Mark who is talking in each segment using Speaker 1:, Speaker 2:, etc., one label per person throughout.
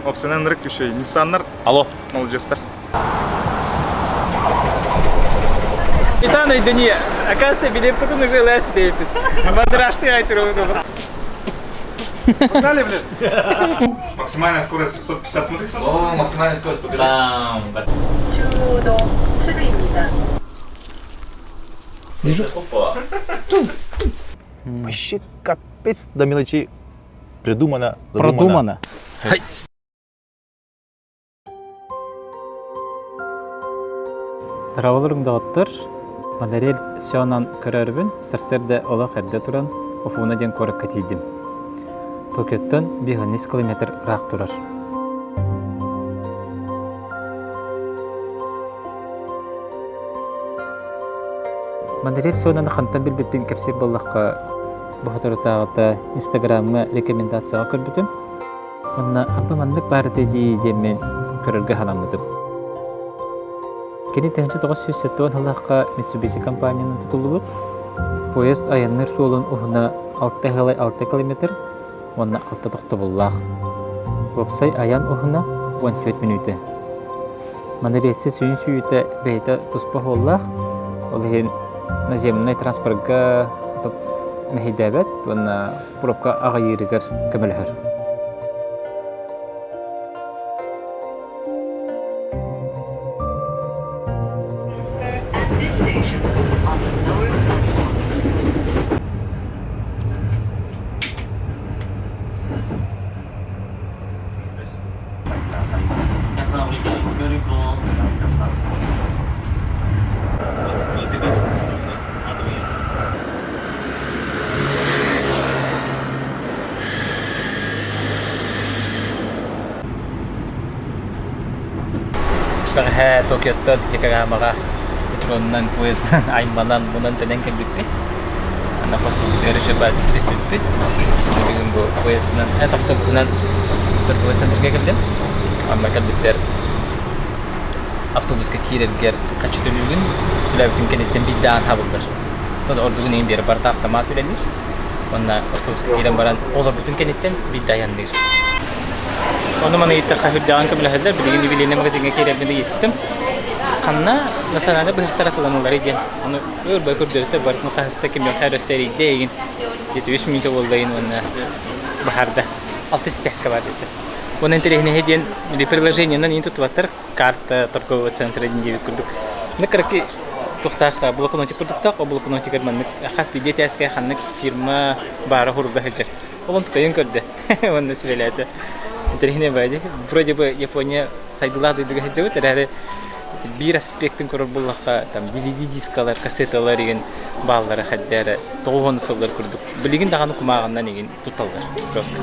Speaker 1: Опсынан ырык үчүгэй. Ниссаннар
Speaker 2: Алло.
Speaker 1: молодежтар.
Speaker 3: Итан өйдөни, оказывается, билеппитин уже лэс бүтейпит. Мадырашты айтыру.
Speaker 1: Погнали, блин! Максимальная скорость 750, смотри, сразу.
Speaker 2: О, максимальная скорость покажи.
Speaker 3: Бам.
Speaker 2: Опа.
Speaker 4: Вообще капец до мелочей придумано, задумано.
Speaker 3: Продумано. Травалырың доҕоттор, Монорель Сёнан көрөрбүн сарсыарда олох эрдэ туран Уфуна диэн куоракка тиийдим. Токиоттан 5 километр ыраах турар. Монорель Сёнаны хантан билбиппин кэпсиир буоллахха, бу соторутааҕыта Инстаграмҥа рекомендацияҕа көрбүтүм. Уонна аппа маннык баар этэ дии диэммин көрөргө санаммытым. Кини 1970 сыллаахха Mitsubishi компаниянан тутуллубут. Поезд айанныыр суолун уһуна 6,6 километр уонна 6 тохтобуллаах. Уопсай айан уһуна 14 мүнүүтэ. Маны рейсэ сүнүн сүүйүтэ бэйэтэ туспа суоллаах, ол иһин наземнай транспорга мэһэйдээбэт уонна пробка аҕыйыырыгар көмөлөһөр. Бэҕэһээ Токиоттан Йокогамаҕа метронунан поездынан айманан мунан-тэнэн кэлбиппит. Аны хостубутугар үчүгэй түспүппүт. Бүгүн бу поездынан, автобуһунан торговый центрга кэллим. Онно кэлбиттэр автобуска киирэргэр хаччы төлүүгүн, төлөөбүтүн кэнниттэн биирдээн хабыллар. Тон ордугун иһин биэрэ барыта автомат үлэлиир. Уонна автобуска киирэн баран олорбутун кэнниттэн биирдэ айанныыр. Ону маны ыйыттахха үрдээҕин көмөлөһөллөр. Билигин юбилейнай магазиҥҥа киирэрбин ыйыттым. Ханна национальнай быһахтар атыланалларый диэн. Ону өр бай көрдөрүтэ барытын хаһыста кимиэхэ эрэ эрийдэ эйигин. Диэти үс мүнүүтэ буолла эйигин уонна баһарда. Алты ситээскэ баар диэтэ. Уонна интэриэһинэһэ диэн приложениенан иин туттубаттар. Карта торгового центра диэн диэбит курдук. Ну, короче, туохтаах блокнотик курдуктаах, ол блокнотигар маннык хас биирдии этээскэ ханнык фирма баара хуруга сылдьар. Ол онтукайын көрдө уонна сүбэлээтэ. Интэриэһинэй баҕайы. Вроде бы Япония сайдыылаах дойдуга сылдьабыт эрээри биир аспектын көрөр буоллахха там DVD дискалар, кассеталар игин бааллара хайда эрэ 90 сыллар курдук. Билигин даҕаны кумааҕынан игин тутталлар жестко.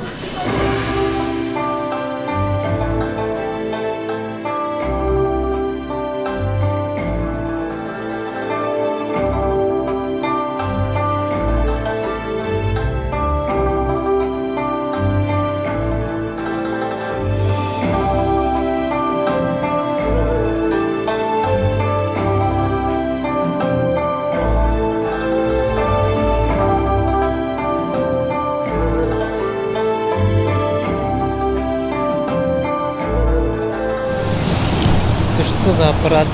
Speaker 3: Это что за аппарат?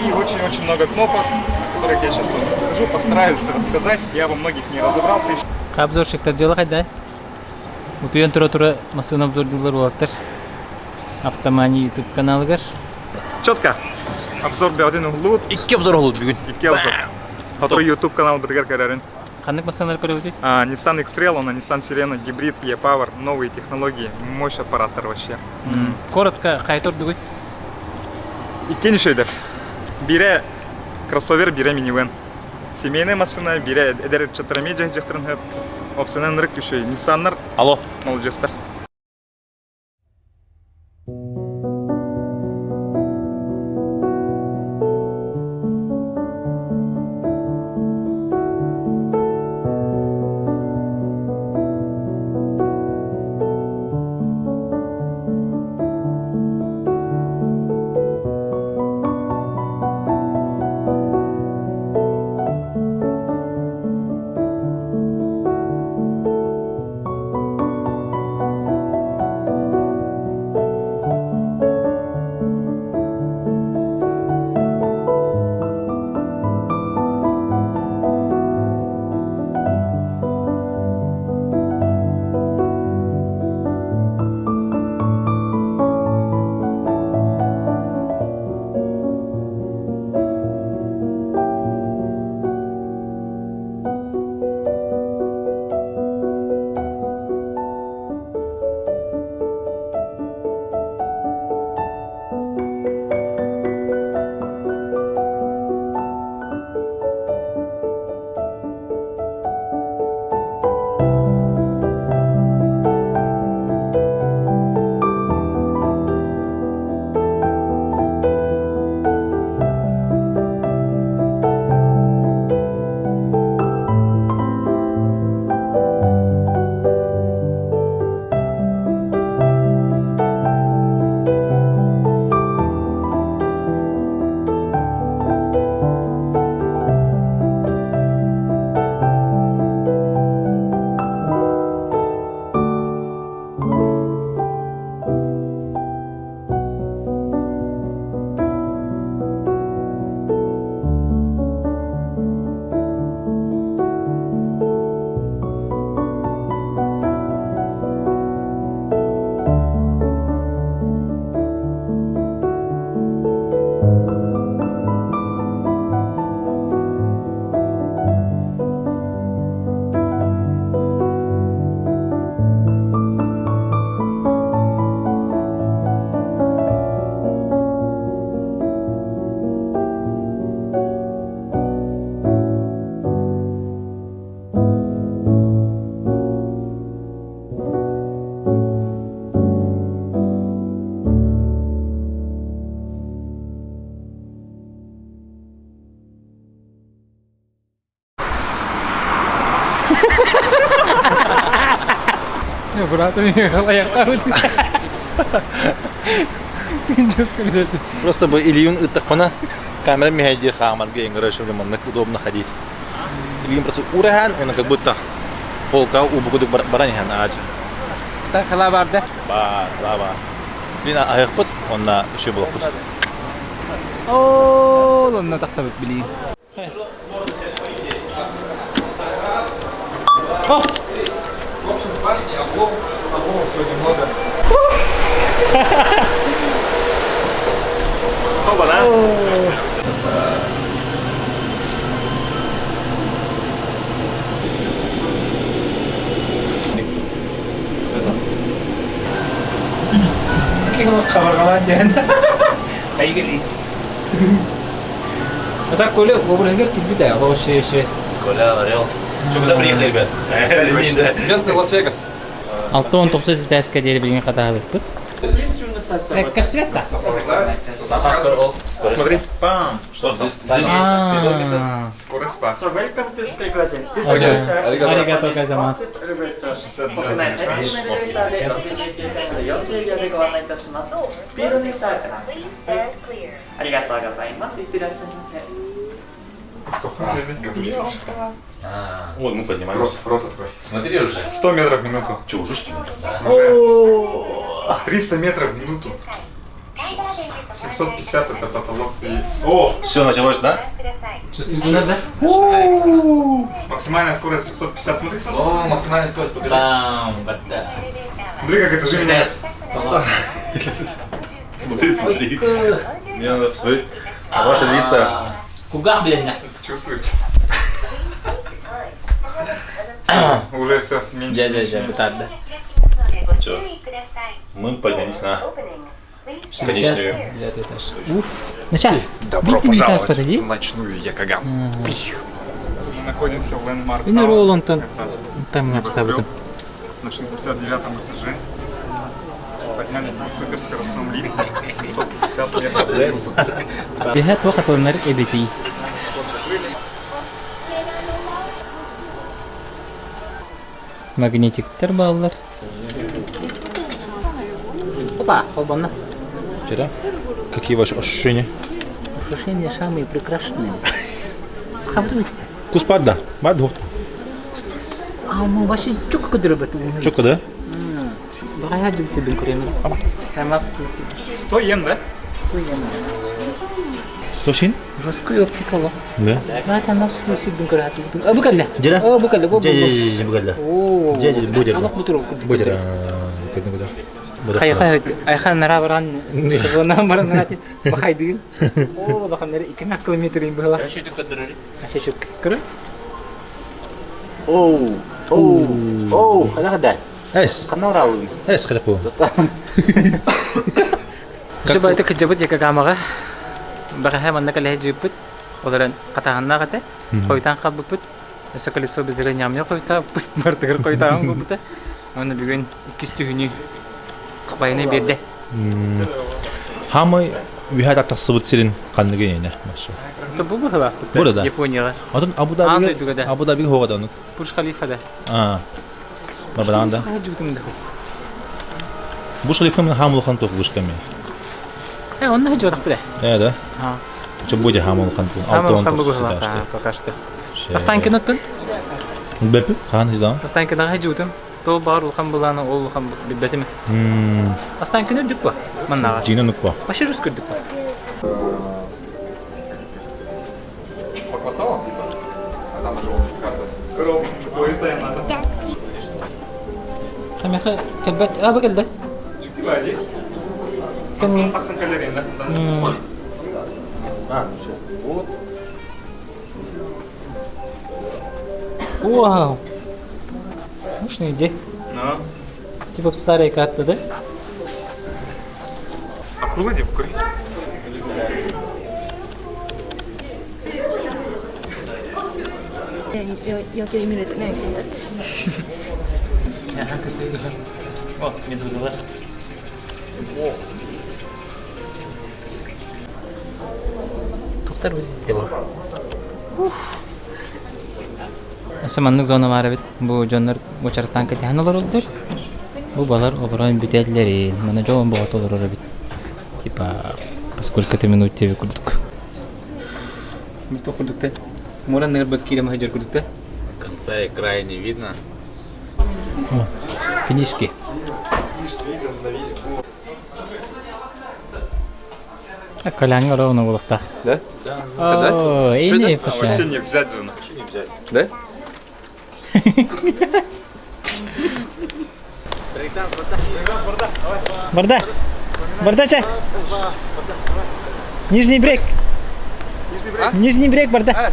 Speaker 1: И очень-очень много кнопок, о которых я сейчас вам расскажу, постараюсь рассказать. Я во многих не разобрался еще.
Speaker 3: Обзорщиктар дьыала хайда? Утуйан тура-тура массыына обзордуулар уолаттар. Автомания YouTube каналыгар.
Speaker 1: Четко. Обзор бөҕөтүн уһуллубут.
Speaker 2: Икки обзор уһуллубут бүгүн.
Speaker 1: Икки обзор. Сотору YouTube каналбытыгар көрөрүн.
Speaker 3: Ханнык массыыналар көрөбүтүй?
Speaker 1: А, Nissan X-Trail, он Nissan Serena, гибрид, e-Power, новые технологии, мощь аппараттар вообще.
Speaker 3: Коротко, хайа ордугуй?
Speaker 1: Икки нешейдер. Бире кроссовер, бире минивэн. Семейная машина, бире эдэр ыччаттар эмиэ дьахтарын хөп. Опционал ырык үчүгэй. Ниссаннар
Speaker 2: Алло.
Speaker 1: молодежтар.
Speaker 3: Братым аяқтабыт.
Speaker 4: Просто бы Илиюн ыттахпына камера миһэйдиир хаамарга эҥгэрэ чтобы маннык удобно ходить. Илиим просто ураһан, он как будто полка убукудук баран иһэн аачы.
Speaker 3: Так хала барда.
Speaker 4: Ба, ба, ба. Блин, аһыахпыт, онна еще булаппыт.
Speaker 3: Ол онно тахсабыт билигин. О!
Speaker 1: В общем, в башне облом, обломов сегодня много. Оба, да?
Speaker 3: Хабаргалаан диэн. Хайгили. А так Коля образгар тилбит ээ, вообще вообще.
Speaker 4: Коля, Орел. Что, куда приехали, ребят?
Speaker 1: Местный Лас-Вегас.
Speaker 3: 6 19 этээскэ диэри билигин хатаабыппыт. Көстүбэт
Speaker 1: Смотри, пам.
Speaker 4: Что, здесь? Здесь?
Speaker 1: Скорость спа.
Speaker 5: So welcome to Sky Garden. This
Speaker 3: ありがとうございます。
Speaker 5: 国内最新のエレベーターで69階まで40秒でご案内いたします。スピードメーターから。ありがとうございます。いってらっしゃいませ。
Speaker 4: Ой, мы поднимаемся.
Speaker 1: Рот, рот открой.
Speaker 2: Смотри уже.
Speaker 1: 100 метров в минуту.
Speaker 4: Че, уже что ли?
Speaker 1: 300 метров в минуту. 750 это потолок. И... О!
Speaker 4: Все, началось, да?
Speaker 3: Чувствуете, да?
Speaker 1: Максимальная скорость 750. Смотри, смотри,
Speaker 2: О, максимальная скорость покажи.
Speaker 3: Бам, бада.
Speaker 1: смотри, как этажи меняются.
Speaker 4: Смотри, смотри. Мне надо посмотреть. А ваши лица.
Speaker 3: Кугах билиннэ.
Speaker 1: Чувствуете? Уже все, меньше.
Speaker 3: Дьэ, дьэ, дьэ, бытаарда.
Speaker 4: Мы поднялись на конечную.
Speaker 3: Девятый этаж. Уф. Ну сейчас. Добро пожаловать подойди.
Speaker 1: в ночную Йокогаму. Мы находимся в Landmark
Speaker 3: Өнөр
Speaker 1: Tower.
Speaker 3: ол онтон
Speaker 1: Это
Speaker 3: там обставытым.
Speaker 1: на 69 этаже. Поднялись на суперскоростном лифте 750 метров в минуту.
Speaker 3: Биһэ туох атылынар эбитий. Магнитиктер бааллар. Опа, холбонно.
Speaker 4: Вчера? Какие ваши ощущения?
Speaker 3: Ощущения самые прекрасные. Хабдуйте.
Speaker 4: Кус барда. Бар дух.
Speaker 3: А мы вообще чук кыдырыбыт.
Speaker 4: Чөккө да?
Speaker 3: Багая жүпсү бин көрөмүн. Тамак
Speaker 1: 100 йен, да?
Speaker 4: Тошин?
Speaker 3: Жесткая оптика ло.
Speaker 4: Да.
Speaker 3: А тамак сү бин көрөт. А бу кэллэ.
Speaker 4: Дьэ.
Speaker 3: О бу кэллэ. Бу
Speaker 4: Дьэ, дьэ, дьэ, бу кэллэ.
Speaker 3: О.
Speaker 4: Дьэ, дьэ, бу дьэ.
Speaker 3: Алах бутур.
Speaker 4: Бу дьэ.
Speaker 3: Хай хай айхан нара баран. Сына баран нарати. Бахайдыгын. О, бахан нары 2 километр была. Аша чүк. Көрө. Оу. Оу. Оу, хада хада.
Speaker 4: Эс.
Speaker 3: Ханна уралын.
Speaker 4: Эс храпу.
Speaker 3: Как байды кыжабыт Йокогамаҕа. Баҕаһа манна кэлэһэ дьыыппыт. Олорон хатаһаннаах этэ. Хойутаан хаалбыппыт. Өссө колесо безрэ ньамньа хойутаабыппыт. Бартыгар хойутааҕын буолбута. Уонна бүгүн иккис түһүнү байына биэрдэ.
Speaker 4: Хамай үһэ тахсыбыт сирин ханныгы эне маша.
Speaker 3: Бу быһылаахпыт.
Speaker 4: Бу да.
Speaker 3: Японияҕа.
Speaker 4: Отон Абу
Speaker 3: Аан
Speaker 4: Даби
Speaker 3: дойдуга да.
Speaker 4: Абу Даби хоҕаданут.
Speaker 3: Бурж Халифа да.
Speaker 4: А. Барбадан да.
Speaker 3: Дьубутум да.
Speaker 4: Бурж Халифа мен хамул хан тох вышками.
Speaker 3: Э, онно хожуотах биле.
Speaker 4: Э, да.
Speaker 3: А.
Speaker 4: Че буде хамул хан тох.
Speaker 3: Хамул хан бу быһылаах пока что. Останкиноттун.
Speaker 4: Бепи хан хиздан.
Speaker 3: Останкиноҕа хожуутум. То баар улахан былааны ол улахан билбэтим. Останкино үрдүк бу. Маннаҕа.
Speaker 4: Жина нуква.
Speaker 3: Вообще русский үрдүк бу.
Speaker 1: По кварталам, типа? А там уже карта. Надо.
Speaker 3: Хамяха кэлбэт. А бу кэлдэ.
Speaker 1: Чуктива, иди.
Speaker 3: Кэнни.
Speaker 1: Тахан калерия, да?
Speaker 4: А, все. Вот.
Speaker 3: Вау. Мощная идея.
Speaker 1: Ну.
Speaker 3: Типа старая карта, да?
Speaker 1: А круглый деп көр.
Speaker 3: О, медузалар. Тухтар будет бу. Өссө маннык зона баар эбит. Бу дьоннор уочараттаан кэтэһэн олороллор. Бу балар олорон бүтэллэрин, маны дьон боҕото олорор эбит. Типа, поскольку-то минут тебе курдук. Бүтэ курдук та. Муран нырбыт киирэ маһыдьар курдук та.
Speaker 2: Конца и края не видно.
Speaker 3: О, книжки. Коляҥҥа ровно буолуохтаах.
Speaker 1: Да?
Speaker 3: О, ини
Speaker 1: Вообще не взять же.
Speaker 4: Вообще не взять.
Speaker 1: Да?
Speaker 3: Барда! Бардача! Нижний брейк! Нижний брейк, Барда!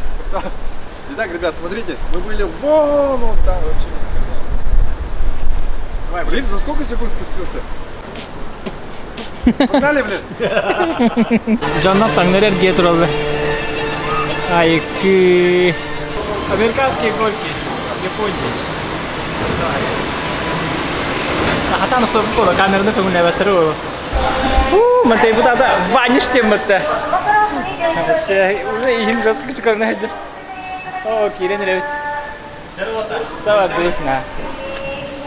Speaker 1: Итак, ребят, смотрите, мы были вон, вон там вообще высоко. Давай, блин, за сколько секунд спустился? Погнали, блин!
Speaker 3: Дьоннор таҥнары эргийэ тураллар. Айыкы. Американские горки. Япония. Хатан уступпут камераны көҥүллээбэттэр уу. Матайбыт ата ваниш диэн Вообще, уже иһим жестко кычыкарына сылдьар. Оо, киирэн эрэбит. Давай, на.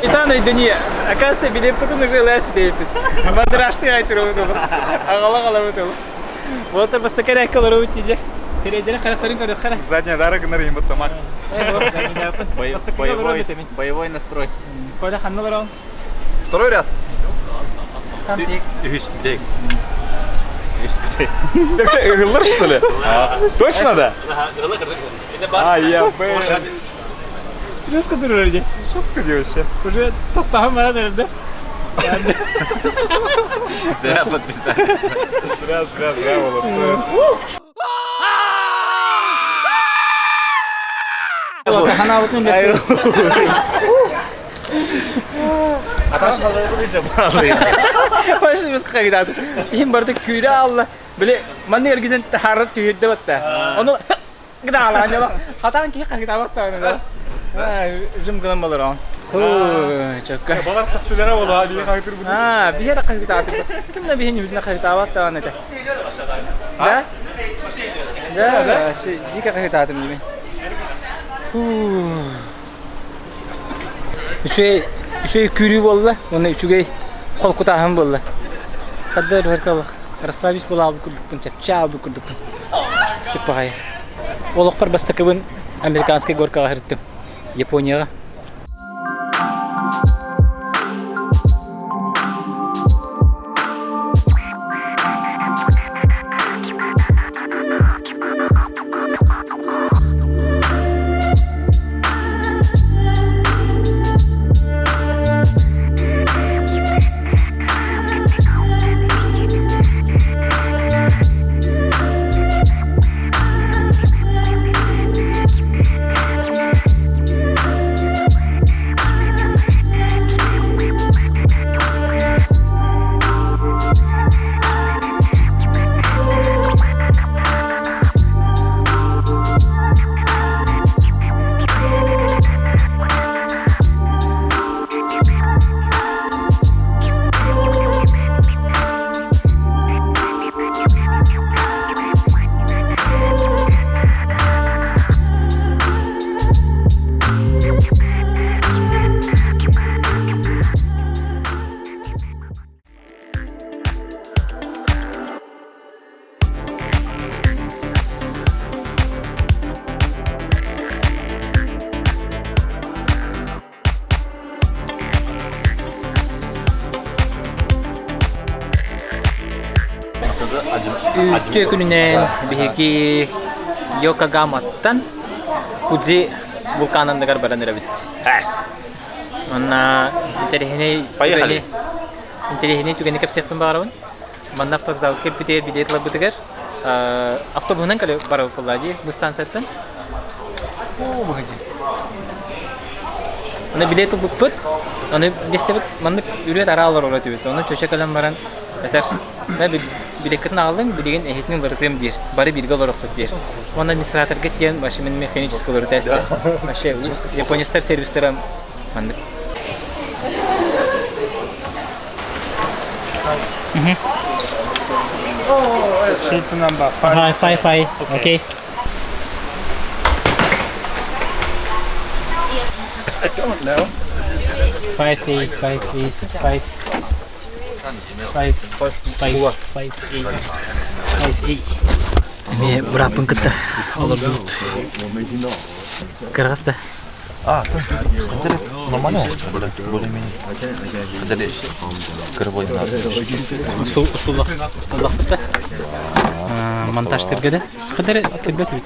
Speaker 3: Итан өйдөнүө, оказывается, билеппитин уже ылаас бүтээппит. Мандыраштыы айтырабыт ол. Аҕала-аҕалабыт ол. Вот бастакы эрээккэ олоробут дииллэр. Передері харахтарын көрүөххэ.
Speaker 1: Задняя дорога на Римбата, Макс.
Speaker 3: Бастакы олоробут эмин.
Speaker 2: Боевой настрой.
Speaker 3: Коля ханна олороҕун?
Speaker 1: Второй ряд.
Speaker 4: Үһүс бүтэһик.
Speaker 1: Үһүс бүтэһик. Ыһыллар, что ли? Точно, да? А, я, блин.
Speaker 3: Жестко турар дии.
Speaker 1: Жестко дии вообще.
Speaker 3: Уже тастаһын баран эрэрдэр.
Speaker 2: Зря подписались.
Speaker 1: Зря, зря, зря, вот.
Speaker 3: Ханаабытын үллэстэр. Башымыз қайдады. Иһин барда күүрэ алла. Били манны эргинен тахарар түһүрдэ батта. Ону гыдаалаан хатаан киһи хагытаабат да. Жым гынан балар он. Чөккө.
Speaker 1: Балар сахтылара бола, биһи хагытыр бу.
Speaker 3: А, биһи эрэ хагытаатыр. Ким да биһини бүтүнэ хагытаабат даҕаны этэ. Да? Да, да, дико хагытаатым дими. Үчүгэй үчүгэй күүрүү буолла, уонна үчүгэй холкутааһын буолла. Хадда өрүһэрталах расслабись буолаабыт курдукпун, чэпчээбит курдукпун. Ыстык баҕайы. Олохпор бастакыбын американскай горкаҕа сырыттым. Японияҕа. Үтүө күнүнэн биһиги Йокогаматтан Фудзи вулкан анныгар баран эрэбит. Манна интэриэһинэй
Speaker 4: Поехали.
Speaker 3: интэриэһинэй түгэни кэпсиэхпин баҕарабын. Манна автовокзалга кэлбитигэр билиэт ыларбытыгар автобуһунан кэлэ барабыт буолла дии бу станцияттан. Оо, быһыдьы. Аны билиэт ылбыппыт, аны миэстэбит маннык үрүөт араал олорор этибит. Ону чөчө кэлэн баран этэр, билиэккитин аҕаллыҥ, билигин эһитин уларытыам диир. Бары бииргэ олороххут диир. Уонна администраторга тиийэн вообще мин механически уларыта истэ. Вообще японецтар сервистара маннык.
Speaker 6: Seat number 5.
Speaker 3: Hi, five, five. Okay.
Speaker 1: I don't know.
Speaker 3: 5 8 5 8 5 5 5 5 8 5 8 Эмиэ бырааппын кытта олордубут. Кыргыз да.
Speaker 4: А, нормально, более-менее. Кырбой
Speaker 3: Устуллахпыта. Монтаж тиргеде. Кадары кирбет бит.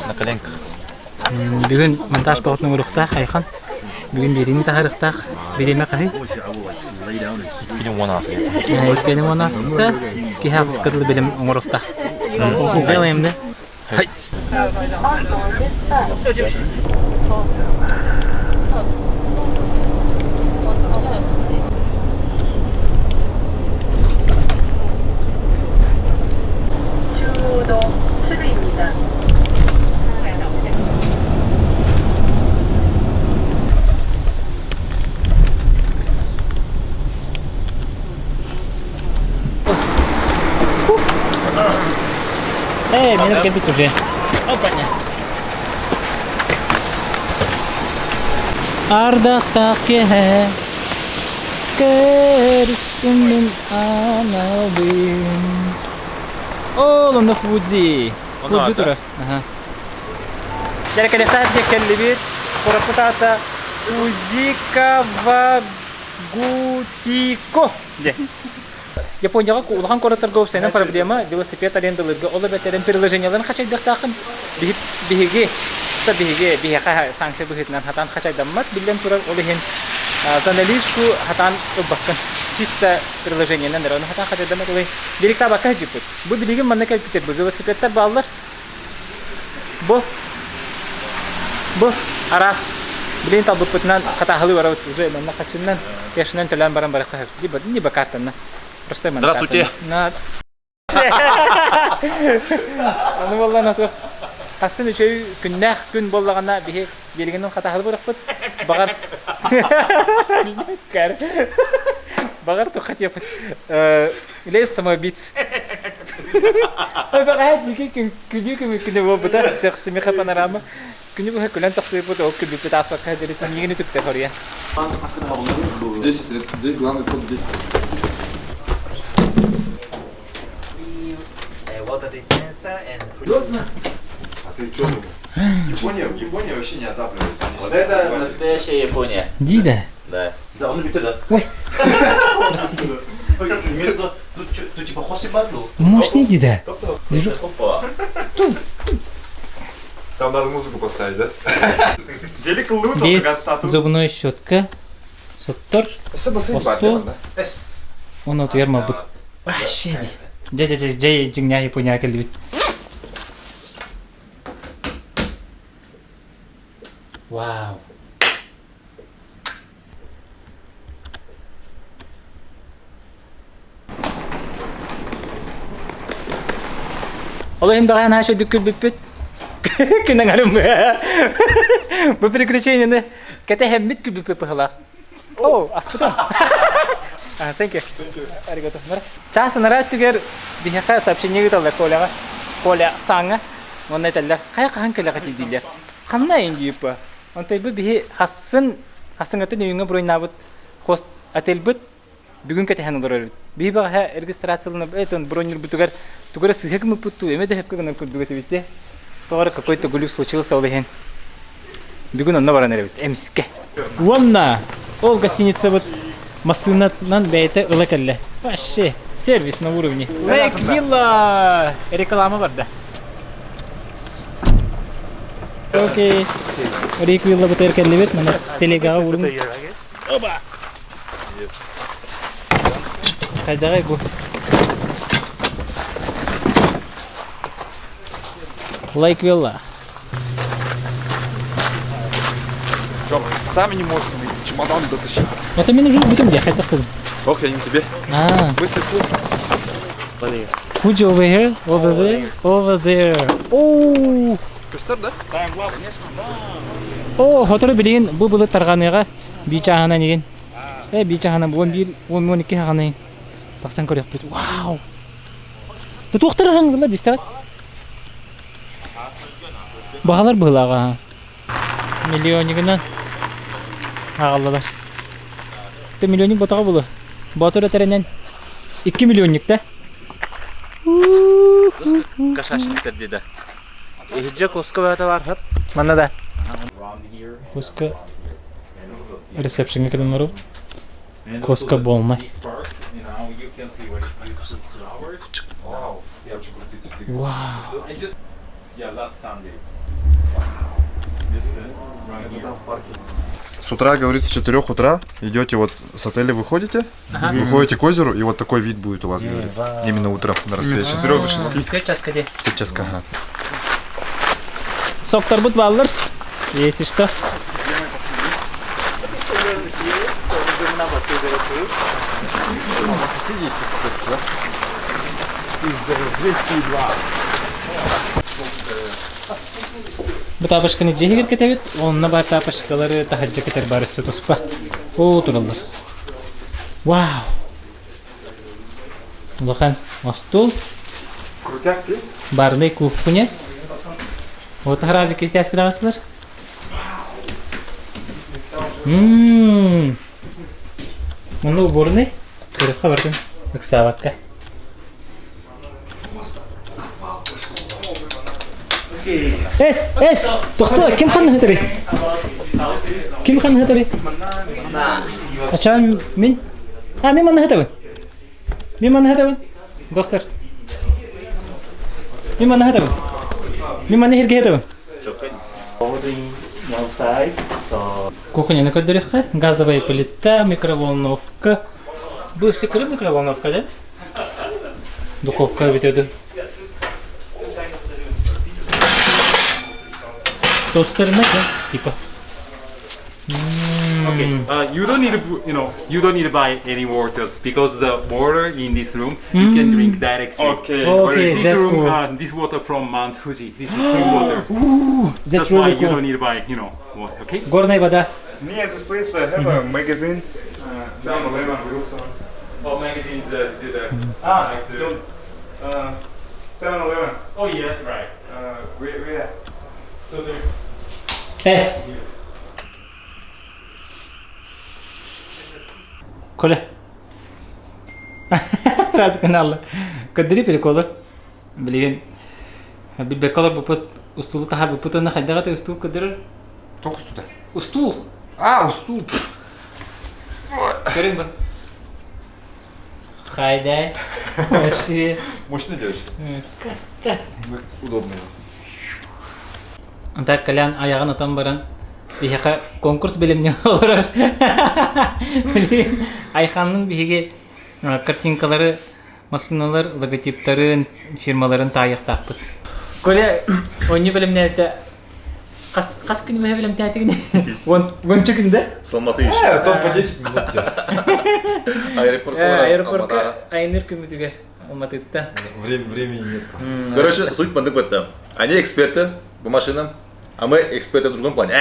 Speaker 4: На коленках.
Speaker 3: Бүгүн монтаж боҕотун оҥоруохтаах Айхан. Бүгүн биэриини таһаарыахтаах. Бириэмэ хаһый?
Speaker 4: Иккини уон
Speaker 3: Иккини уон ааста. Киһи аҕыска дылы бэлэм оҥоруохтаах. Делаем, да? Хай. Эй, меня кэбит уже. Опаня. Ардахтаах киэһэ көрүстүм мин аналбын. Ол онно Фудзи. Фудзи тура. Дьэркэлэхтээх диэк кэллибит. Кураппыт аата Фудзикавагутико диэн. Японияҕа улахан куораттарга уопсайынан проблема велосипед арендалыырга ол эбэтэр приложениеларын хачайдыахтааххын биһиги биһиги биһиэхэ санкция быһыытынан хатаан хачайдаммат биллэн турар ол иһин за наличку хатаан ылбаккын чисто приложениенан эрэ ону хатаан хачайдаммат ол иһин бириктаабакка сылдьыппыт бу билигин манна кэлбитэр бу велосипедтар бааллар Бу бу араас билигин талбыппытынан хатааһылыы барабыт уже манна хаччыннан кэшинэн төлөөн баран барыахха сөп либо либо картанна простой манна
Speaker 4: Здравствуйте.
Speaker 3: Аны буоллаҕына туох хастын үчүгэй күннээх күн буоллаҕына биһи биэригинэн хатааһылыы барыахпыт баҕар баҕар туохха тиэппит Лес самоубийц. Бэҕэһээ дьиикэй күн күнүү күнү буолбута Сөхсүмиха панорама. Күнү быһа күлэн тахсыбыппыт, ол күлбүппүт ааспакка диэри миигин үтүктэ хоруйан.
Speaker 1: Здесь, здесь главный код здесь. А ты что думал? Япония, Япония вообще не отапливается.
Speaker 2: Вот это настоящая Япония.
Speaker 3: Дида.
Speaker 2: Да.
Speaker 4: Да, он любит, да.
Speaker 3: Ой, простите.
Speaker 4: Вместо... Тут, тут типа хоси батл.
Speaker 3: Мощный Дида. Вижу.
Speaker 2: Опа.
Speaker 1: Там надо музыку поставить, да? Велик лут,
Speaker 3: Без зубной щетка. Соттор. Остуол. Оны утуйар малбыт. Вообще ди. Дьэ дьэ дьэ дьэ дьиҥнээх Япония кэллибит. Вау. Ол иһин бэҕэһээ наһаа үчүгэйдик күлбүппүт. Күн аҥарым бу приключениены кэтэһэммит күлбүппүт быһылаах. О, аспытым. Thank you. Аригато. Чаас анараа өттүгэр биһиэхэ сообщение ыыталлар Коляҕа. Коля сааҥҥа. Уонна этэллэр, хайа хаһан кэлэҕит дииллэр. Ханна индийиппа? Онтон бу биһи хассын хасыҥҥатын өйүҥҥэ буруйнаабыт хост отельбыт бүгүн кэтэһэн олорор эбит. Биһи бэҕэһээ регистрацияланып этон бронньурбутугар тугу эрэ сыыһа гыммыппыт дуу, эмэ да сөпкө гынар курдук этибит дии. Тоҕо эрэ какой-то глюк случился ол иһин. Бүгүн онно баран эрэбит, эмискэ. Уонна ол гостиницабыт массыынанан бэйэтэ ыла кэллэ. Вообще, сервис на уровне. Lake Villa реклама барда. Окей. Рик Вилла бытыр кэллибит, мана телегаҕа уурун. Оба! Хайдаҕай бу? Лайк Вилла.
Speaker 1: Чем? Сами не можете чемодан дотащить.
Speaker 3: Это мен уже бүтүм дии, хайдах кызым.
Speaker 1: Ох, я не тебе.
Speaker 3: А,
Speaker 1: Быстро слух.
Speaker 3: Fuji over here, over there, over there. Оо,
Speaker 1: Көстөр, да?
Speaker 3: Оо, сотору билигин бу былыт тарҕаныаҕа бии чааһынан игин. Э, бии чааһынан 11, 12 хаҕанай тахсан көрүөхпүт. Вау! Тутуохтар аһаҥгыла бистэҕит. Баҕалар быһылааҕа. Миллионигынан. Аҕаллылар. Ты миллионник ботаҕа булу. Боотур этэринэн 2 миллионник да.
Speaker 2: Кошачниктар деді. Иһирдьэ куска баата бар хат.
Speaker 3: Манна да. Куска ресепшенге кэлэн олору. Куска болмай. Вау.
Speaker 7: С утра, говорит, с 4 утра идете вот с отеля выходите, выходите к озеру, и вот такой вид будет у вас, говорит. Именно утром на рассвете.
Speaker 1: С 4 до 6.
Speaker 3: Түөрт чааска дии.
Speaker 7: Часка, ага.
Speaker 3: Соктарбыт бааллар. Если что. Бу тапочканы дьиэһигэр кэтэбит, онно баар тапочкалары таһырдьа кэтэр барысы туспа. Оо, тураллар. Вау! Улахан остуол.
Speaker 1: Крутяк ты?
Speaker 3: Барный кухня. Вот разы кистяски даҕасылар. Ммм. Онно уборный. Көрөххө бардым. Ыксаабакка. Эс, эс, тохтоо, ким ханна сытарый? Ким ханна сытарый? Ачаан мин? А, мин манна сытабын. Мин манна сытабын. Достар. Мин манна сытабын. Мин манна иһиргэ сытабын. Кухняны көрдөрүөххэ. Газовая плита, микроволновка. Бу секрет микроволновка, да? Духовка бүтөдү. Тостерына типа.
Speaker 1: Okay. You don't need to, you don't need to buy any waters because the water in this room you can drink directly.
Speaker 3: Okay. Okay,
Speaker 1: This
Speaker 3: that's
Speaker 1: room,
Speaker 3: cool.
Speaker 1: This water from Mount Fuji. This is spring water.
Speaker 3: Ooh, that's
Speaker 1: That's why
Speaker 3: really
Speaker 1: you
Speaker 3: cool.
Speaker 1: don't need to buy, water. Okay.
Speaker 3: Горная вода.
Speaker 1: Near this place, I have a magazine. 7-Eleven, Wilson. All magazines that do the. Ah, like the, 7-Eleven. Oh yes, right. Where? So there.
Speaker 3: Эс. Коля. Раз канал. Көрдөрүү приколы. Билигин билбеккалар бупут устуулу таһар бупут уонна хайдах аты устуул көрдөрөр?
Speaker 7: Туох устута?
Speaker 3: Устуул.
Speaker 7: А, устуул.
Speaker 3: Көрүҥ бу. Хайдай. Вообще.
Speaker 7: Мощный делаешь?
Speaker 3: Как-то.
Speaker 7: Удобно.
Speaker 3: Так Колян айаҕын атан баран биһиэхэ конкурс бэлэмнии олорор. Блин, Айханнын биһиги картинкалары, массыыналар логотиптарын, фирмаларын таайыахтаахпыт. Коля оонньуу бэлэмнээбитэ хас хас күн быһа бэлэмнээтигин? Уонча күн да?
Speaker 4: С Алматы еще.
Speaker 7: Там по 10 минут тебе.
Speaker 4: Аэропортка.
Speaker 3: Аэропортка айанныыр күммүтүгэр Алматыттан.
Speaker 7: Времени нет.
Speaker 4: Короче, суть маннык в Они эксперты по машинам, а мы эксперты в другом плане.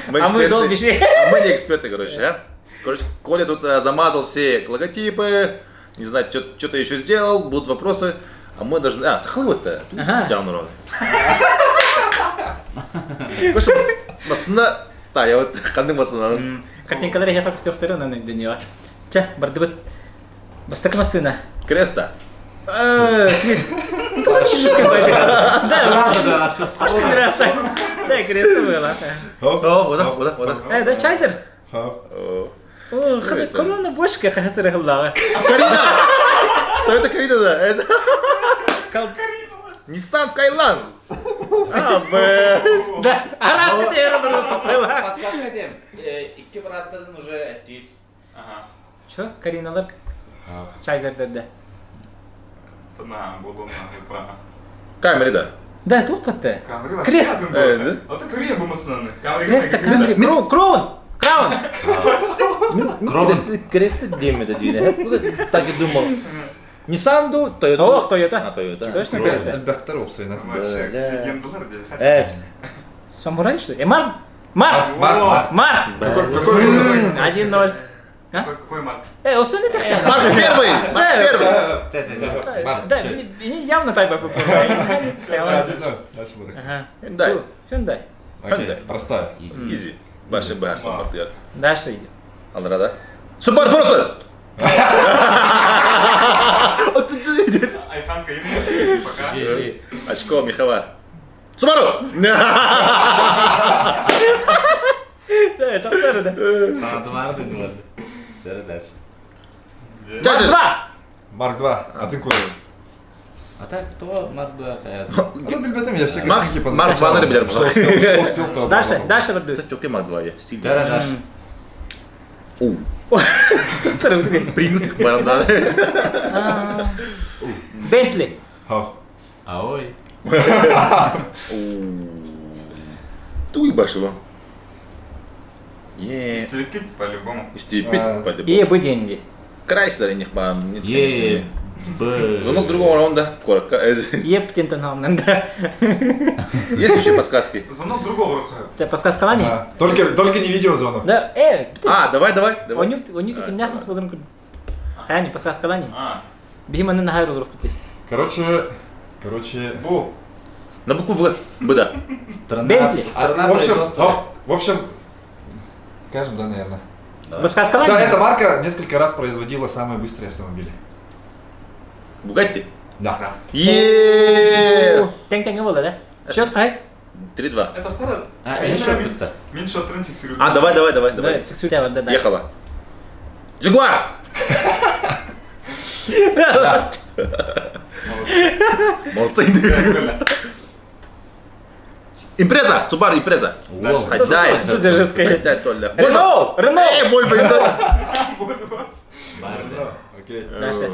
Speaker 4: Мы
Speaker 3: А мы
Speaker 4: эксперты.
Speaker 3: долбиши.
Speaker 4: А мы не эксперты, короче, а. Короче, Коля тут замазал все логотипы, не знаю, что-то еще сделал, будут вопросы. А мы должны... А, сахалы-то.
Speaker 3: Ага.
Speaker 4: Дян Короче, массына... Да, я вот ханнык массына.
Speaker 3: Картинкалар эһиэхэ көстүөхтэрэ онон өйдөнүөҕэ. Чэ, бардыбыт. Бастакы массыына.
Speaker 4: Креста.
Speaker 3: Крис. Да,
Speaker 2: Сразу, да, сейчас
Speaker 3: Креста. Да, Креста было.
Speaker 4: О, вот вот вот.
Speaker 3: Да, Чайзер.
Speaker 4: О.
Speaker 3: О, корона бошка хасыры хыллаҕа.
Speaker 4: Карина! Тойота Карина, да. Это... Nissan Skyline. А, Б.
Speaker 3: Да, араас кытайра
Speaker 2: Подсказка этим. Икки бырааттарын уже эттиит.
Speaker 3: Что, Кариналар Чайзердерде.
Speaker 4: Камри, да.
Speaker 3: Да, туох батта. Крест.
Speaker 1: Крест.
Speaker 3: Креста Камри. Кроун. Краун.
Speaker 4: Креста диэм это диэн. Так и думал. Nissan ду, Toyota.
Speaker 3: Ох, Toyota.
Speaker 4: А, Toyota.
Speaker 3: Точно Toyota.
Speaker 7: Элбэхтэр уопсайынан.
Speaker 1: Легендалар дии.
Speaker 4: Эс.
Speaker 3: Самурай что ли? Марк. Марк.
Speaker 7: Марк.
Speaker 3: Марк.
Speaker 7: Какой кузов?
Speaker 3: 1-0. А?
Speaker 1: Какой Марк?
Speaker 3: Осуну это
Speaker 4: Марк первый! Марк первый!
Speaker 7: Марк.
Speaker 3: Да, явно тайба
Speaker 7: 1-0. Дальше буду.
Speaker 3: Ага.
Speaker 4: Hyundai.
Speaker 3: Hyundai.
Speaker 7: Окей, простая.
Speaker 4: Easy. Башы баарсан бардыгар.
Speaker 3: Дальше идем.
Speaker 4: Аллара да. Супер Форсер!
Speaker 1: Айхан Каин пока.
Speaker 4: Очко Михала. Субару!
Speaker 3: Да, да.
Speaker 2: Саатымары дыгылар. Сәрі дальше.
Speaker 4: Чача!
Speaker 3: Два!
Speaker 7: Марк 2. А ты куда?
Speaker 2: А так кто Марк 2 хаят?
Speaker 7: А то билбетим, я все
Speaker 4: Макс-
Speaker 7: картинки
Speaker 4: Марк
Speaker 7: подзамечал.
Speaker 4: Баннер билер
Speaker 7: Что успел, что успел, то
Speaker 3: Дальше,
Speaker 7: обработал.
Speaker 3: дальше бардык.
Speaker 4: Это чөкө Марк 2 я. Стиль.
Speaker 2: Сәрі дальше.
Speaker 4: Оу. Принцип баранда.
Speaker 3: Бентли.
Speaker 7: Хау.
Speaker 2: Аой.
Speaker 4: Туй башыла. Е.
Speaker 1: Истерикит по-любому.
Speaker 4: Истепит
Speaker 7: А.
Speaker 3: Е,
Speaker 4: по-любому.
Speaker 3: бу деньги.
Speaker 4: Крайслер них бам. Нет,
Speaker 2: Е.
Speaker 4: конечно,
Speaker 2: Б.
Speaker 4: Звонок другого раунда. Коротко.
Speaker 3: Еп тентен да.
Speaker 4: Есть еще подсказки?
Speaker 1: Звонок другого рука.
Speaker 3: Тебя подсказка лани?
Speaker 7: А, Только, только не видеозвонок.
Speaker 3: Да, э,
Speaker 4: А, давай, давай. давай.
Speaker 3: Онюк, онюк ты мяхмас болдун күн. Хаяни подсказка лани.
Speaker 1: А,
Speaker 3: Бихиманын нахайру рух бити.
Speaker 7: Короче, короче...
Speaker 1: Бу.
Speaker 4: На букву Б. Б, да.
Speaker 2: Страна.
Speaker 3: Бентли.
Speaker 2: Страна
Speaker 7: В общем,
Speaker 2: производства.
Speaker 7: о, в общем, скажем, да, наверное.
Speaker 3: Подсказка
Speaker 7: Да,
Speaker 3: лани?
Speaker 7: эта марка несколько раз производила самые быстрые автомобили.
Speaker 4: Бугатти.
Speaker 7: Да.
Speaker 4: Е.
Speaker 3: Тең тең болды, да? Счет қай?
Speaker 4: 3-2.
Speaker 1: Это второй.
Speaker 2: А, еще кто-то.
Speaker 1: Меньше от трен фиксирует.
Speaker 4: А, давай, давай, давай, давай.
Speaker 3: Фиксируй да, да.
Speaker 4: Ехала. Джагуар! Молодцы. Импреза! Субару Импреза.
Speaker 2: Воу.
Speaker 4: Хаддай.
Speaker 3: Тут даже сказать.
Speaker 4: Хаддай, Толя.
Speaker 3: Рено! Рено!
Speaker 4: Эй, Вольво, Импреза.
Speaker 2: Барды.
Speaker 7: Окей.
Speaker 3: Дальше.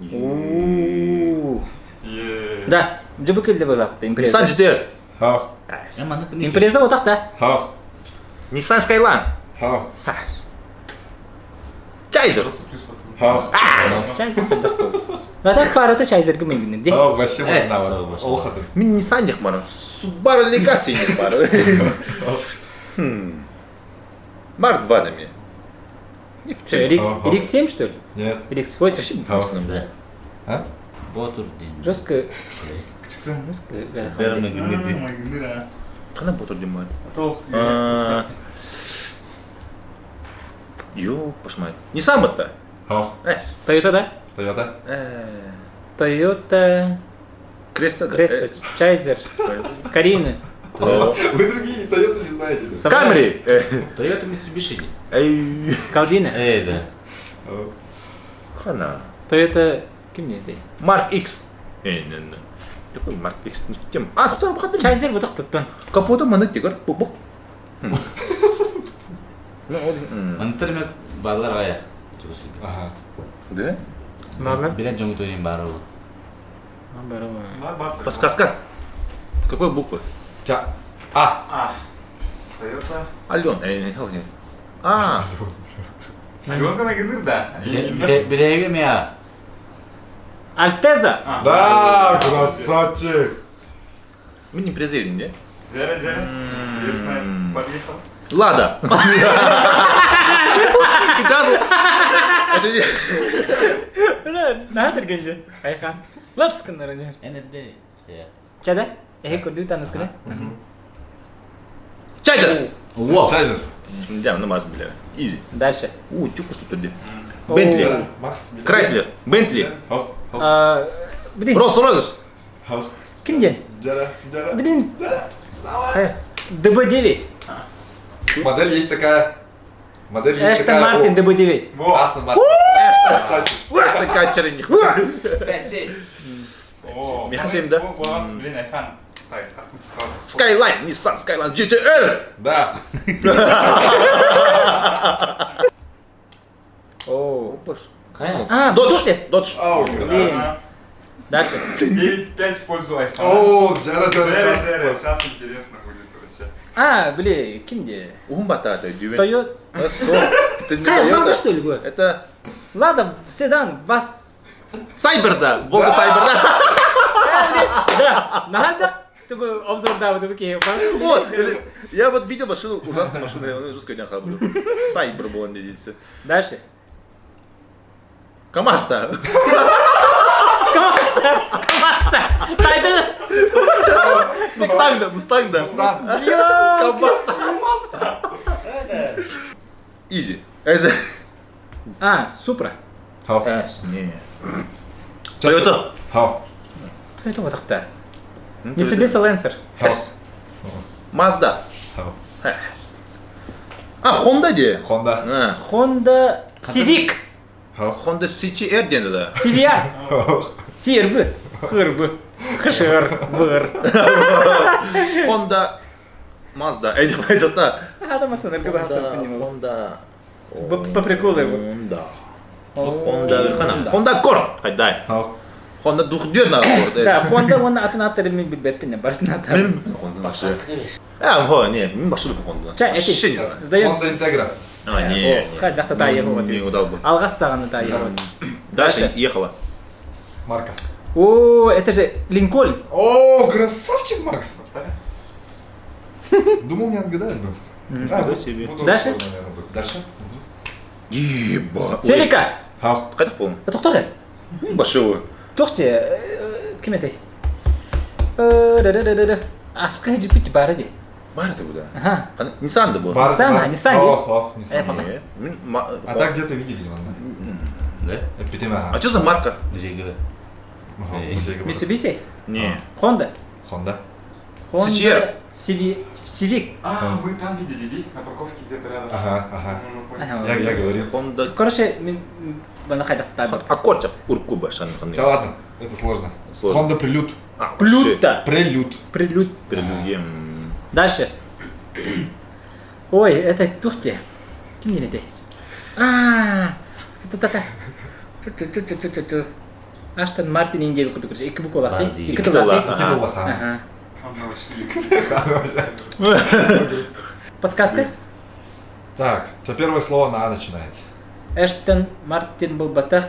Speaker 1: Е.
Speaker 3: Да, жыбы была импреза.
Speaker 4: Nissan GTR.
Speaker 7: Хау.
Speaker 3: Импреза вот так, да?
Speaker 7: Хау.
Speaker 4: Nissan Skyline.
Speaker 7: Хау.
Speaker 4: Чайзер.
Speaker 7: Хау.
Speaker 3: Чайзер Ну так фарата чайзер гүмегин.
Speaker 7: Хау, вообще
Speaker 2: Эс,
Speaker 7: можно.
Speaker 2: вообще.
Speaker 7: Олхатын.
Speaker 4: Мин Nissan них мара. Subaru Legacy них мара. Хм. Марк 2 на мне. Не в
Speaker 3: Что,
Speaker 4: чем.
Speaker 3: RX,
Speaker 7: Ага.
Speaker 3: RX-7 что ли?
Speaker 7: Нет.
Speaker 3: RX-8?
Speaker 7: Хау.
Speaker 2: Да.
Speaker 7: А?
Speaker 2: Ботур ден.
Speaker 3: Жестко.
Speaker 1: Çıktı.
Speaker 3: Жестко.
Speaker 2: Дерме гнеди.
Speaker 1: Магнира.
Speaker 4: Кана ботор димар.
Speaker 1: Толк.
Speaker 4: А. Ё, пошмай. Nissan это.
Speaker 7: Хау.
Speaker 4: Эс.
Speaker 3: Toyota, да?
Speaker 7: Тойота.
Speaker 3: Toyota,
Speaker 4: Креста.
Speaker 3: Креста, Чайзер, Карина.
Speaker 7: Вы другие Тойоты не знаете. да?
Speaker 4: Камри.
Speaker 2: Тойота Mitsubishi.
Speaker 4: Эй.
Speaker 3: Калдина.
Speaker 2: Эй, да.
Speaker 7: Хау.
Speaker 4: Хана.
Speaker 3: Toyota, ким не здесь?
Speaker 4: Марк X. Не, не, не. Такой Марк X не в тему. А, кто там?
Speaker 3: Чайзер вот так туттун.
Speaker 4: Капота маны тигр. Бук-бук. Ну, ол.
Speaker 2: Мантырмек балар гая. Чугусы.
Speaker 7: Ага.
Speaker 4: Да?
Speaker 3: Ладно.
Speaker 2: Билет жоңу төрин бары ол.
Speaker 4: Подсказка. С какой буквы?
Speaker 7: Ча. А.
Speaker 1: Тойота.
Speaker 4: Ален. Эй, не, не. А,
Speaker 1: Аленка Магнир, да.
Speaker 2: Билеге мя.
Speaker 3: Альтеза.
Speaker 7: Да, красавчик.
Speaker 4: мы не презрели, не?
Speaker 1: Джера, Джера. Интересно. Подъехал.
Speaker 4: Лада. Это не-
Speaker 3: Нахатыр генже. Айхан. Латскыннар не.
Speaker 2: НРД.
Speaker 3: Чада? Эхе көрдү таныскыны.
Speaker 4: Чайзер.
Speaker 2: Во.
Speaker 7: Чайзер.
Speaker 4: Да, ну маз, бля. Изи.
Speaker 3: Дальше.
Speaker 4: У, чуку тут где. Бентли.
Speaker 7: Макс.
Speaker 4: Крайслер. Бентли.
Speaker 7: Хау. Хау.
Speaker 3: А, Блин,
Speaker 4: Роллс Ройс.
Speaker 7: Хау.
Speaker 3: кимден?
Speaker 7: Джара. Джара.
Speaker 3: Блин. ДБ-9.
Speaker 7: Модель есть такая. Модель есть
Speaker 3: Эштон
Speaker 7: такая.
Speaker 3: Мартин ДБ-9.
Speaker 7: Во. Астон Мартин. Красавчик.
Speaker 4: Что качеры не
Speaker 2: 5-7.
Speaker 1: О,
Speaker 4: Михасим, да?
Speaker 1: Голос, блин, Айхан. Так, так, сразу.
Speaker 4: Skyline, Nissan Skyline GTR.
Speaker 7: Да.
Speaker 3: О.
Speaker 2: Кая?
Speaker 3: А,
Speaker 4: Додж.
Speaker 3: слушайте.
Speaker 4: Додж.
Speaker 7: Ау, красавчик.
Speaker 3: Дальше.
Speaker 1: 9-5 в пользу Айхана.
Speaker 7: О, Джара, Джара.
Speaker 1: Джера,
Speaker 7: сейчас.
Speaker 1: Джера, сейчас интересно будет, короче.
Speaker 3: А, блин, кимде?
Speaker 4: Умбата это дювень.
Speaker 3: Тойот.
Speaker 4: Это не
Speaker 3: Кая, Лада
Speaker 4: Toyota.
Speaker 3: что ли было?
Speaker 4: Это
Speaker 3: Лада, седан, вас.
Speaker 4: Сайбер, да. Волга Сайбер, да.
Speaker 3: Да, надо, чтобы обзор дал, чтобы
Speaker 4: Вот, я вот видел машину, ужасную машину, я жестко не хабрю. Сайбер был он, видите.
Speaker 3: Дальше.
Speaker 4: КамАЗ-то.
Speaker 3: КамАЗ. Камаз-то! Тайда!
Speaker 4: Мустанг да, Мустанг да.
Speaker 7: Мустанг.
Speaker 4: Камаз. Изи. Эзе.
Speaker 3: А, Супра.
Speaker 7: Хау.
Speaker 4: Эс, не. Тойота.
Speaker 7: Хау.
Speaker 3: Тойота батахта. Mitsubishi Lancer.
Speaker 7: Хау.
Speaker 4: Мазда.
Speaker 7: Хау.
Speaker 4: А, Honda дии.
Speaker 7: Honda.
Speaker 4: А,
Speaker 3: Honda Civic.
Speaker 7: Хау.
Speaker 4: Honda CHR диэн да.
Speaker 3: CVR.
Speaker 7: Хау.
Speaker 3: CRV. ХРБ. ХШР. ВР.
Speaker 4: Honda Mazda. Эй, деп айтат
Speaker 3: Адамасын РГБ
Speaker 4: Honda.
Speaker 3: По приколу его.
Speaker 4: Honda. Honda хана. Honda Accord. Хайдай.
Speaker 7: Хау.
Speaker 4: Honda двухдверный Accord.
Speaker 3: Да, Honda уонна атын аттары мин билбэппин, бартын аттары.
Speaker 4: Honda вообще. А, хо, не, мин башылып Honda.
Speaker 3: Ча, эти.
Speaker 4: Вообще не знаю.
Speaker 3: Сдаем.
Speaker 7: Honda Integra.
Speaker 4: А, не.
Speaker 3: Хайдахта та его
Speaker 4: Не удал бы.
Speaker 3: Алгастаганы та его.
Speaker 4: Дальше ехала.
Speaker 7: Марка.
Speaker 3: О, это же Линкольн.
Speaker 7: О, красавчик, Макс! Думал, не отгадает бы. А,
Speaker 4: Нифига себе.
Speaker 7: буду
Speaker 3: Дальше?
Speaker 7: сложно, наверное, будет. Дальше?
Speaker 4: Еба.
Speaker 3: Селика.
Speaker 7: Хау.
Speaker 4: Хайдах полный.
Speaker 3: Тоқтар.
Speaker 4: Башылы.
Speaker 3: Тоқте, ким этэй? Аспка жипити бары ди.
Speaker 4: Бар это куда?
Speaker 3: Ага.
Speaker 4: Nissan да был.
Speaker 7: Бар,
Speaker 3: Nissan,
Speaker 7: бар.
Speaker 3: а, Nissan,
Speaker 7: Ох, ох, Nissan.
Speaker 3: Э, пока.
Speaker 7: А так где-то видели, ладно?
Speaker 2: Да?
Speaker 7: Эпитема.
Speaker 4: А что за марка?
Speaker 2: Музейга.
Speaker 3: Mitsubishi,
Speaker 4: Не.
Speaker 3: Honda.
Speaker 7: Honda.
Speaker 3: Honda
Speaker 4: CR.
Speaker 3: CV, Civic.
Speaker 1: А, мы там видели, ди, на парковке где-то рядом.
Speaker 7: Ага, ага.
Speaker 1: Ну, понял.
Speaker 3: Ага.
Speaker 7: Я, я говорил.
Speaker 4: Honda
Speaker 3: Короче, мен бана хайдаттады.
Speaker 4: Аккорд уркуба шан.
Speaker 7: Да ладно, это сложно.
Speaker 4: Сложно.
Speaker 7: Honda Prelude.
Speaker 3: Плюта.
Speaker 7: Прелюд.
Speaker 3: Прелюд.
Speaker 4: Прелюд.
Speaker 3: Дальше. Ой, это тухте. Ким не А, та-та-та. Ту-ту-ту-ту-ту-ту. Астон Мартин индия курдук короче. Икки буквалаах дии. Икки тыллаах дии.
Speaker 7: Икки тыллаах.
Speaker 3: Ага.
Speaker 7: Ага.
Speaker 3: Подсказка?
Speaker 7: Так, у тебя первое слово на А начинается.
Speaker 3: Эштон Мартин буолбатах.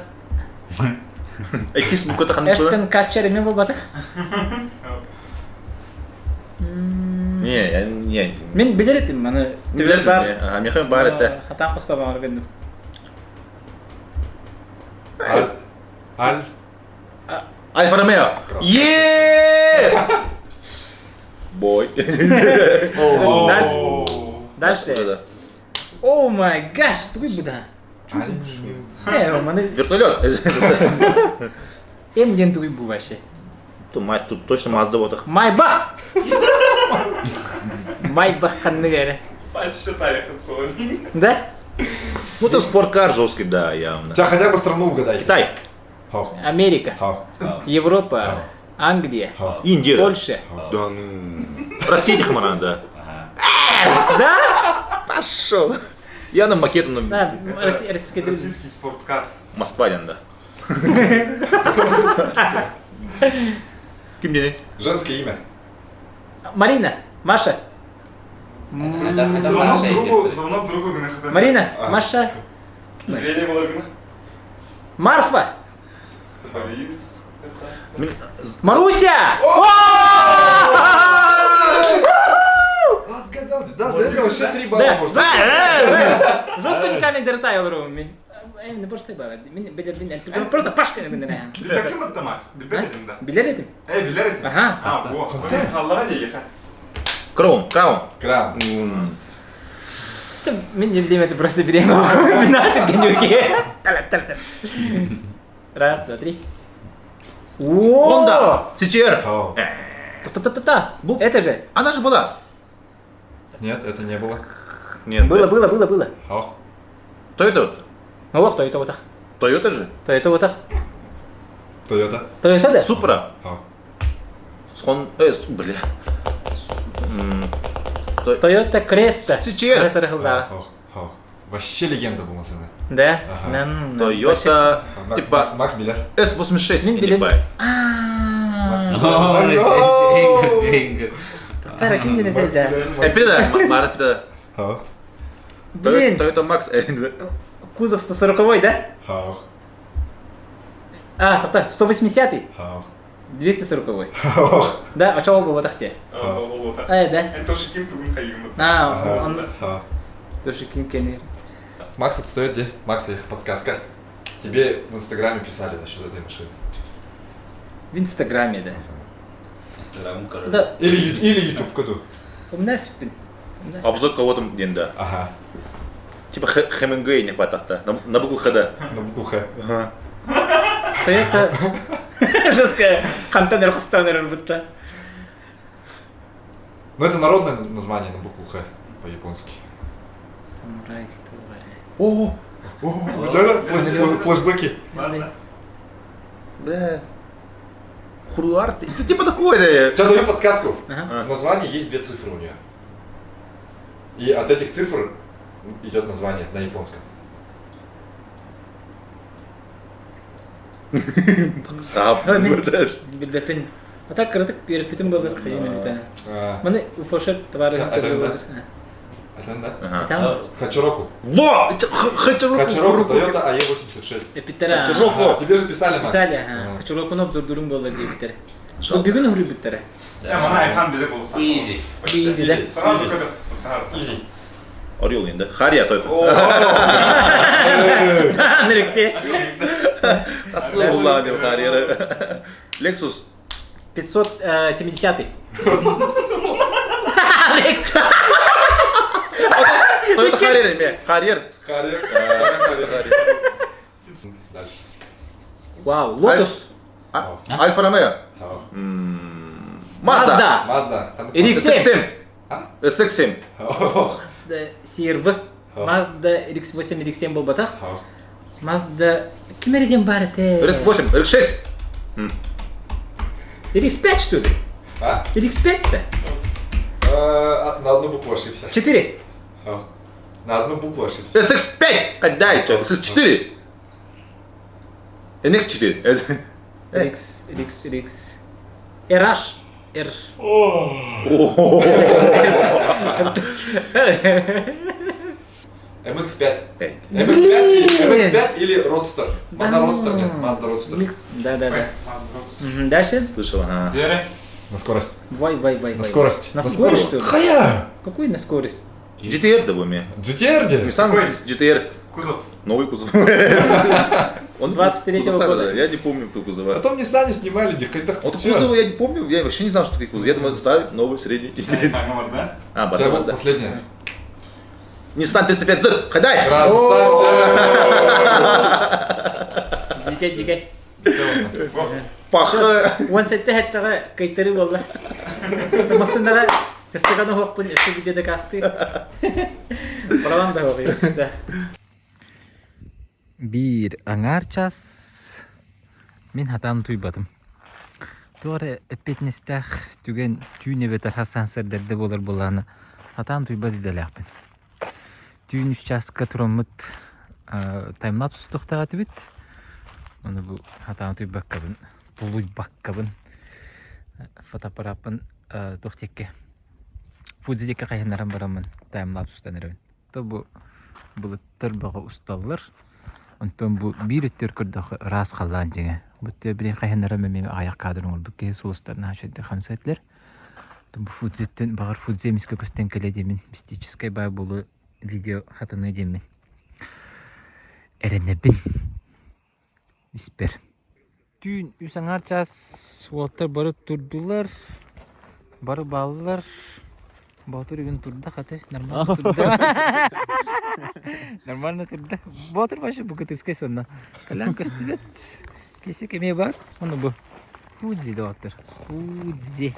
Speaker 4: Иккис буквата ханнык
Speaker 3: Эштон Катчер эмиэ буолбатах.
Speaker 4: Не, я не.
Speaker 3: Мин билэр этим, маны түбэр бар.
Speaker 4: Ага, мехам бар это.
Speaker 3: Хатан костабаҥар гынным.
Speaker 7: Аль. Аль.
Speaker 4: Альфа Ромео. Е! Бой.
Speaker 3: Дальше. Дальше. Oh my gosh, тугуй буда. Э, маны
Speaker 4: Вертолет.
Speaker 3: М диэн тугуй бу вообще.
Speaker 4: Тут мать, тут точно Мазда вот.
Speaker 3: Майбах! Майбах ханнык эрэ.
Speaker 1: Посчитай их
Speaker 3: Да?
Speaker 4: Ну это спорткар жесткий, да, явно.
Speaker 7: Тебя хотя бы страну угадай.
Speaker 4: Китай.
Speaker 7: Хау.
Speaker 3: Америка,
Speaker 7: Хау.
Speaker 3: Европа, Англия,
Speaker 4: Индия.
Speaker 3: Польша.
Speaker 4: Да ну. Россия тихомаран, да.
Speaker 3: Да?
Speaker 4: Пошел. Я на макету на
Speaker 3: Да, российский
Speaker 1: Российский спорткар.
Speaker 4: Москва да. Ким диэний?
Speaker 7: Женское имя.
Speaker 3: Марина, Маша.
Speaker 1: Звонок другу, звонок другу гына хатан.
Speaker 3: Марина, Маша.
Speaker 1: Тренер буолар гына.
Speaker 3: Марфа.
Speaker 1: Борис.
Speaker 3: Маруся!
Speaker 7: Отгадал, да, за это вообще три балла
Speaker 3: Да,
Speaker 7: можно.
Speaker 3: да, Жестко уникальный дыртай олору мин. Эм, просто мин билер мин просто пашка мин.
Speaker 1: Билбэккин батта Макс. Билбэт этим да.
Speaker 3: Билер этим.
Speaker 1: Э, билэр этим.
Speaker 3: Ага.
Speaker 1: А, во. Аллаға дии
Speaker 4: Краун, краун.
Speaker 7: Крам.
Speaker 3: Мин не билем это просто берем. Мин аты генюге. Раз, два, три.
Speaker 4: Honda. CHR.
Speaker 7: Хау.
Speaker 3: Та-та-та-та. Это же.
Speaker 4: Она же была.
Speaker 7: Нет, это не было.
Speaker 4: Нет.
Speaker 3: Было, было, было, было.
Speaker 7: Хау.
Speaker 4: Toyota.
Speaker 3: Ох, Toyota вот
Speaker 4: Toyota же.
Speaker 3: Toyota вот
Speaker 7: Тойота.
Speaker 3: Toyota да?
Speaker 4: Supra.
Speaker 7: Хау.
Speaker 4: Хон... бля.
Speaker 3: Toyota Cresta.
Speaker 4: CHR.
Speaker 7: Хау. Хау. Вообще легенда была машина.
Speaker 3: Да?
Speaker 7: Ага.
Speaker 4: Toyota. Типа
Speaker 7: Макс, Макс билэр.
Speaker 4: S86.
Speaker 3: Мин
Speaker 4: не
Speaker 3: билем.
Speaker 4: бай.
Speaker 3: Тара ким диэн этэй дьэ?
Speaker 4: Пида, Марат пида.
Speaker 7: Хау.
Speaker 3: Блин,
Speaker 4: Toyota Max.
Speaker 3: кузов 140 да?
Speaker 7: Хау.
Speaker 3: А, тоқта, 180-й,
Speaker 7: Хау.
Speaker 3: 240-й.
Speaker 7: Хау.
Speaker 3: Да, а чего было тахте? А, да.
Speaker 1: Эн тоже ким тугун хайым.
Speaker 3: А, он
Speaker 7: Хау.
Speaker 3: тоже ким кенер.
Speaker 7: Макс отстает где? Макс, их подсказка. Тебе в Инстаграме писали насчет этой машины.
Speaker 3: В Инстаграме, да.
Speaker 2: Инстаграмын көрөр.
Speaker 3: Да.
Speaker 7: Или, или Ютубка ду.
Speaker 3: Умнаспын.
Speaker 4: Обзор кого там диэн да.
Speaker 7: Ага.
Speaker 4: Типа Хемингуэй не хватахта. На букву Х да.
Speaker 7: На букву Х.
Speaker 4: Ага.
Speaker 3: Toyota жесткая хантан эрхустан эрэрбутта.
Speaker 7: Ну это народное название на букву Х по-японски.
Speaker 3: Самурай кто
Speaker 7: О, о, вот это флешбеки.
Speaker 4: Да. Хуруарт. Типа такое, да.
Speaker 7: Сейчас даю подсказку.
Speaker 3: Ага.
Speaker 7: В названии есть две цифры у нее. И от этих цифр идет название на японском.
Speaker 4: Сап.
Speaker 3: Билбэппин. А так кыратык үөрэппитим буолар хайым эбитэ. Маны уфошер товары
Speaker 7: Это да? Хачироку.
Speaker 4: Во! Хачироку.
Speaker 7: Хачироку Toyota AE86.
Speaker 3: Эпиттера.
Speaker 4: Хачироку.
Speaker 7: Тебе же писали, Макс.
Speaker 3: Писали, ага. Хачирокуну обзордурун буолар диэбиттэрэ. Бүгүн уһуруйбуттара.
Speaker 1: Мана Айхан биле болуктан.
Speaker 2: Easy.
Speaker 3: Easy, да?
Speaker 1: Сразу көтөр.
Speaker 7: Easy.
Speaker 4: Орел енді. Хария Toyota.
Speaker 3: Неректе.
Speaker 4: Асылы деп Хария. Lexus.
Speaker 3: 570. Алекс.
Speaker 4: Toyota Harrier эме. Harrier.
Speaker 7: Харриер. Дальше.
Speaker 3: Вау, Lotus.
Speaker 4: Альфа Ромео. Mazda.
Speaker 7: Mazda.
Speaker 3: RX-7.
Speaker 4: SX7.
Speaker 3: CRV. Mazda RX-8, RX-7 буолбатах. Mazda ким эриден бар этэ?
Speaker 4: RX-8, RX-6.
Speaker 3: RX-5 что ли?
Speaker 7: А?
Speaker 3: RX-5-то?
Speaker 7: На одну букву ошибся.
Speaker 3: 4.
Speaker 7: На одну букву ошибся.
Speaker 4: SX5! Когда это? SX4. NX4.
Speaker 3: RX, RX, RX. RH. R.
Speaker 7: MX-5. MX-5, MX-5 или Roadster. Mazda Roadster нет, Mazda Roadster.
Speaker 3: Микс. Да, да, да. Дальше.
Speaker 4: Слышал, ага.
Speaker 7: На скорость.
Speaker 3: Вай, вай, вай.
Speaker 7: На скорость.
Speaker 3: На скорость, что ли?
Speaker 7: Хая!
Speaker 3: Какой на скорость?
Speaker 4: GTR да буме.
Speaker 7: GTR где?
Speaker 4: Nissan GTR.
Speaker 1: Кузов.
Speaker 4: Новый кузов. Он
Speaker 3: 23-го года.
Speaker 4: Я не помню, кто кузова.
Speaker 7: Потом Nissan снимали, где когда
Speaker 4: Вот кузова я не помню, я вообще не знал, что такие кузовы. Я думаю, старый, новый, средний.
Speaker 1: Да?
Speaker 4: А, потом, да.
Speaker 7: Последняя.
Speaker 4: Nissan 35Z, ходай!
Speaker 7: Красавчик!
Speaker 3: Дикэй, дикэй.
Speaker 4: Паха!
Speaker 3: 17 хеттаҕа кыйтары буолла. Массынаҕа кыстыганы хуохпун өссө видео дакаастыы. Правам да хуох Биир аҥаар час мин хатаан утуйбатым. Туох эрэ эппиэтинэстээх түгэн түүн эбэтэр хас сарсыарда буолар буоллаҕына хатаан утуйбат идэлээхпин. Түүн үс чааска тураммыт таймлапс устуохтаах этибит. Ону бу хатаан утуйбаккабын, тулуйбаккабын фотоаппарааппын туох диэкки Фудзи диэки хайыннаран бараммын таймлапс устан эрэбин. То бу былыттар бөҕө усталлар. Онтон бу биир өттүгэр көрдөххө ыраас халлаан дьиҥэ. Бу өттүгэр били хайыннарам эмиэ аҕыйах каадыр оҥорбут киһи сулустарын үчүгэйдик хамсаа этилэр. Бу Фудзиттэн баҕар Фудзи эмискэ көстөн кэлиэ диэммин мистическэй баай буолуо видео хатаныа диэммин эрэнэбин испэр. Түүн үс аҥаар чаас уолаттар бары турдулар, бары бааллар. Боотур бүгүн турда хаты, нормально турда. Нормально турда. Боотур вообще букатырскай сонно. Колян көстүбэт. Кисик эмиэ бар. Ону бу. Фудзи доҕоттор. Фудзи.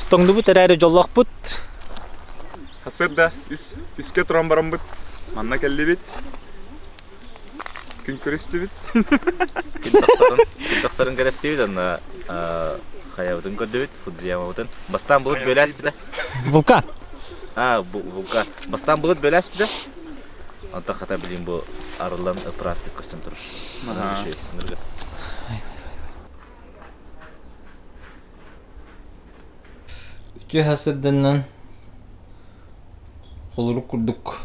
Speaker 3: Тоҥнубут эрээри дьоллоохпут.
Speaker 1: Сарсыарда үс, үскэ туран бараммыт манна кэллибит. Күн көрүстүбүт.
Speaker 2: Күн тахсарын, күн тахсарын кэрэстибит, онно Хайабытын көрдүбүт, Фудзиямабытын. Бастаан былыт бөлөөспүтэ.
Speaker 3: Вулкан.
Speaker 2: А, вулкан. Бастаан былыт бөлөөспүтэ. Онтон хата билин бу арыллан ыпырастык көстөн турар.
Speaker 3: Үтүө сырдыннан холорук курдук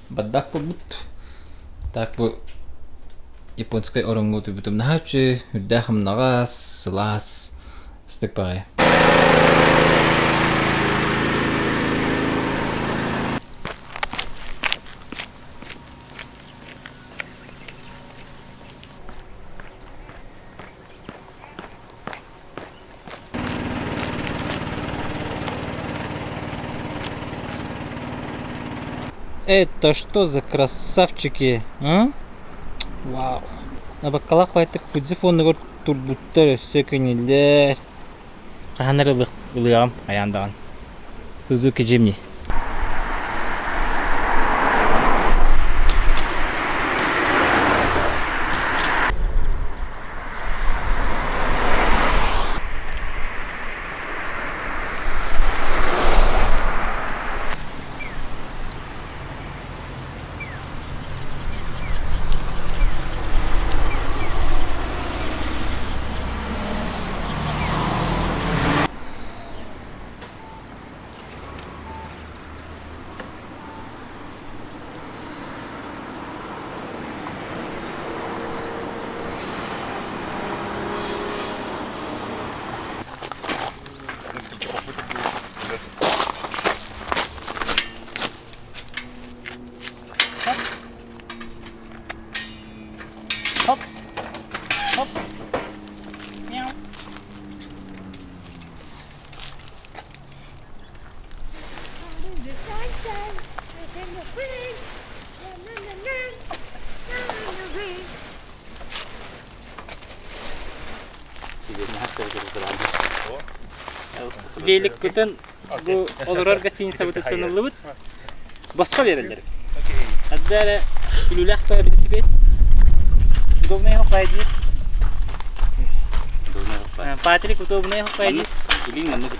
Speaker 3: бардак буолбут. Так бу японскай ороҥҥо утуйбутум наһаа үчүгэй, үрдээх ымнаҕас, сылаас, ыстык баҕайы. Это что за красавчики, а? Вау. Абаккалаах байтык Фудзи фонугар турбуттар өссө кинилэр. Хаһан эрэ ылыаҕым айаан даҕаны. Сузуки Jimny.
Speaker 1: Несколько попыток было сказать.
Speaker 3: Хоп. Хоп. Мяу. Великпытын бу олорор гостиницабытыттан ыллыбыт. Босхо биэрэллэр. Адда эрэ күлүүлээх баа билисипиэт. Удобный хоппай диир. Патрик удобный хоппай диир.
Speaker 2: Илиҥ маннык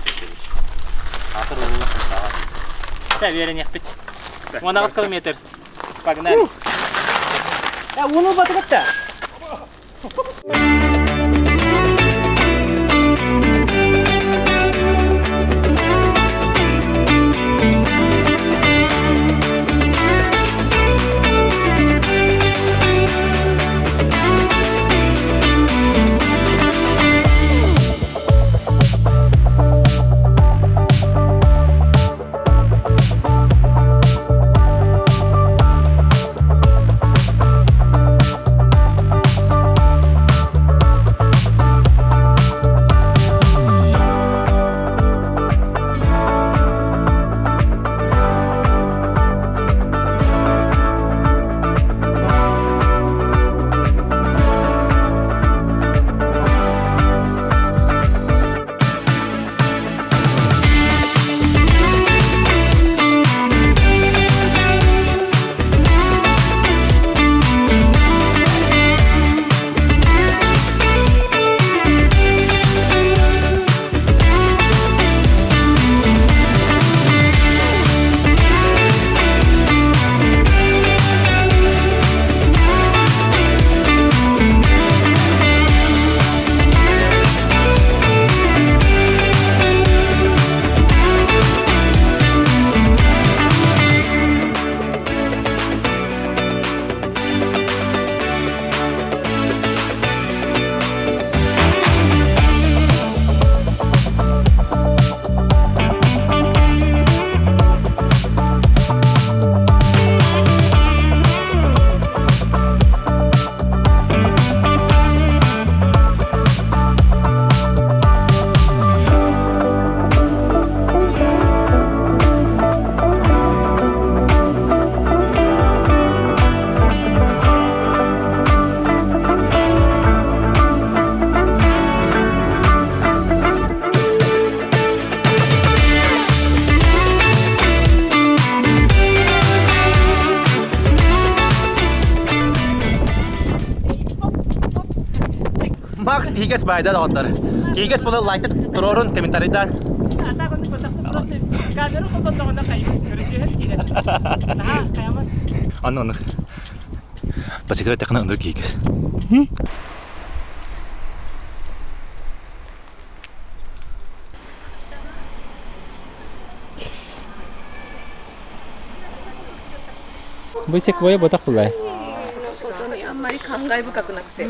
Speaker 2: Аатыр уолу
Speaker 3: Та үөрэниэхпит. 18 километр. Погнали. Уну батыбытта.
Speaker 4: Макс тиһигэс баайда доҕоттор.
Speaker 3: Киһигес була лайкта турорун комментарийдан. Аны аны. По секрету тахна ындыр киһигес. Бу секвоя ботах булай.
Speaker 8: ことにあんまり感慨深くなくて。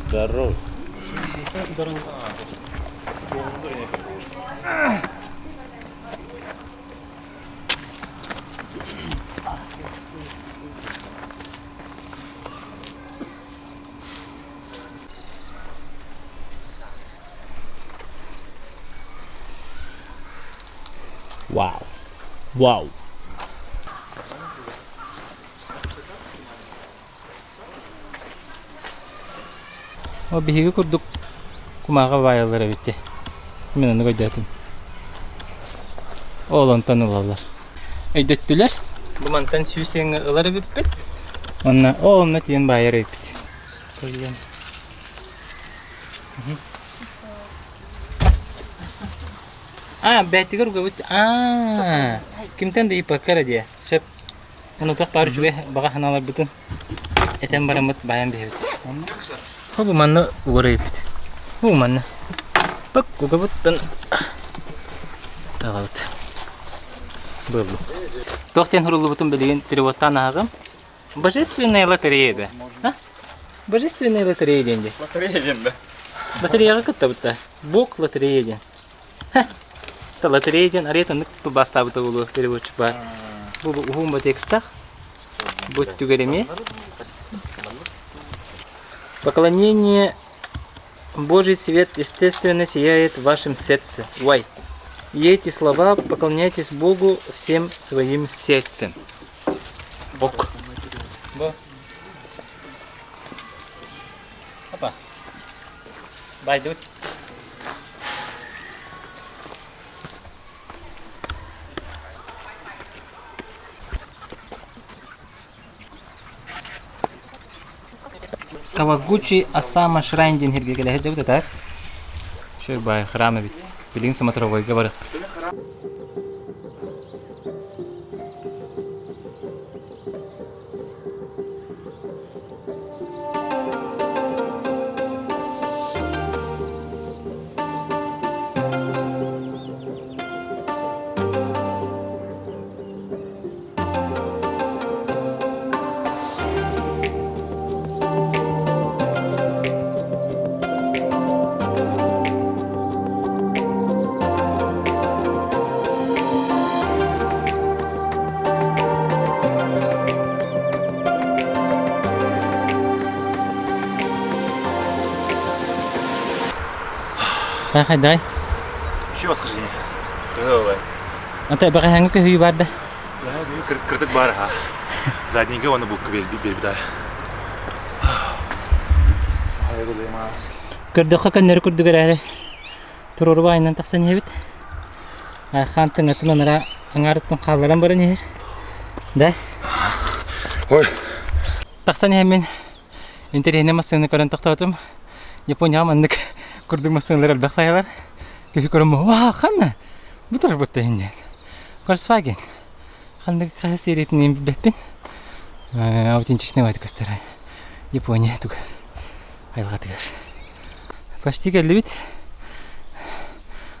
Speaker 4: Здорово.
Speaker 3: Вау. Вау. О биһиги курдук кумааҕы баайаллар эбит дии. Мин ону өйдөөтүм. Ол онтон ылаллар. Өйдөттүлэр. Бу мантан сүүс эҥэ ылар эбиппит. Онно ол онно тиийэн баайар эбиппит. Стоян. А, бээтигэр угабыт. А, кимтэн да ипаккара диэ. Сөп. Ону туох баар үчүгэй баҕа санааларбытын этэн бараммыт баайан биһэбит. Бу манна угар эбиппит. Бу манна. Бак угабыттан таҕабыт. Буоллу. Туох диэн суруллубутун билигин переводтаан ааҕым. Божественная лотерея да. А? Божественная лотерея диэн дии.
Speaker 1: Лотерея диэн да.
Speaker 3: Лотереяҕа кыттабыт да. Бог лотерея диэн. Лотерея диэн арыйа тылбаастаабыта буолуо переводчик баар. Бу уһун ба текстах. Бу түгэр эмиэ. Поклонение Божий свет естественно сияет в вашем сердце. Вай. И эти слова поклоняйтесь Богу всем своим сердцем. Бог. Бо. Опа. Bye, dude. Кавагучи Асама Шрайн диэн сиргэ кэлэ сылдьабыт этэр. Үчүгэй баай храм эбит. Билигин смотровойга барыахпыт. Хайдай.
Speaker 4: Еще восхождение.
Speaker 3: Ата бэҕэһээҥҥи көһүү бар да?
Speaker 4: Кырдык бар ха. Заднийга оны булка бербитай.
Speaker 3: Көрдөххө көннөрү курдук эрээри туруору баайынан тахсан иһэбит. Хаан тыҥатын анара аҥаарыттан хаалларан баран иһэр. Да?
Speaker 4: Ой.
Speaker 3: Тахсан иһэммин интэриэһинэй массыынаны көрөн тохтоотум. Японияҕа маннык курдук массыыналар элбэх хайалар. Киһи көрөн ваа ханна? Бу турарбыт да иһин диэн. Volkswagen. Ханнык хаһыс сериятын билбэппин. Аутентичный баайдык көстөр. Япония туга айылҕатыгар. Почти кэллибит.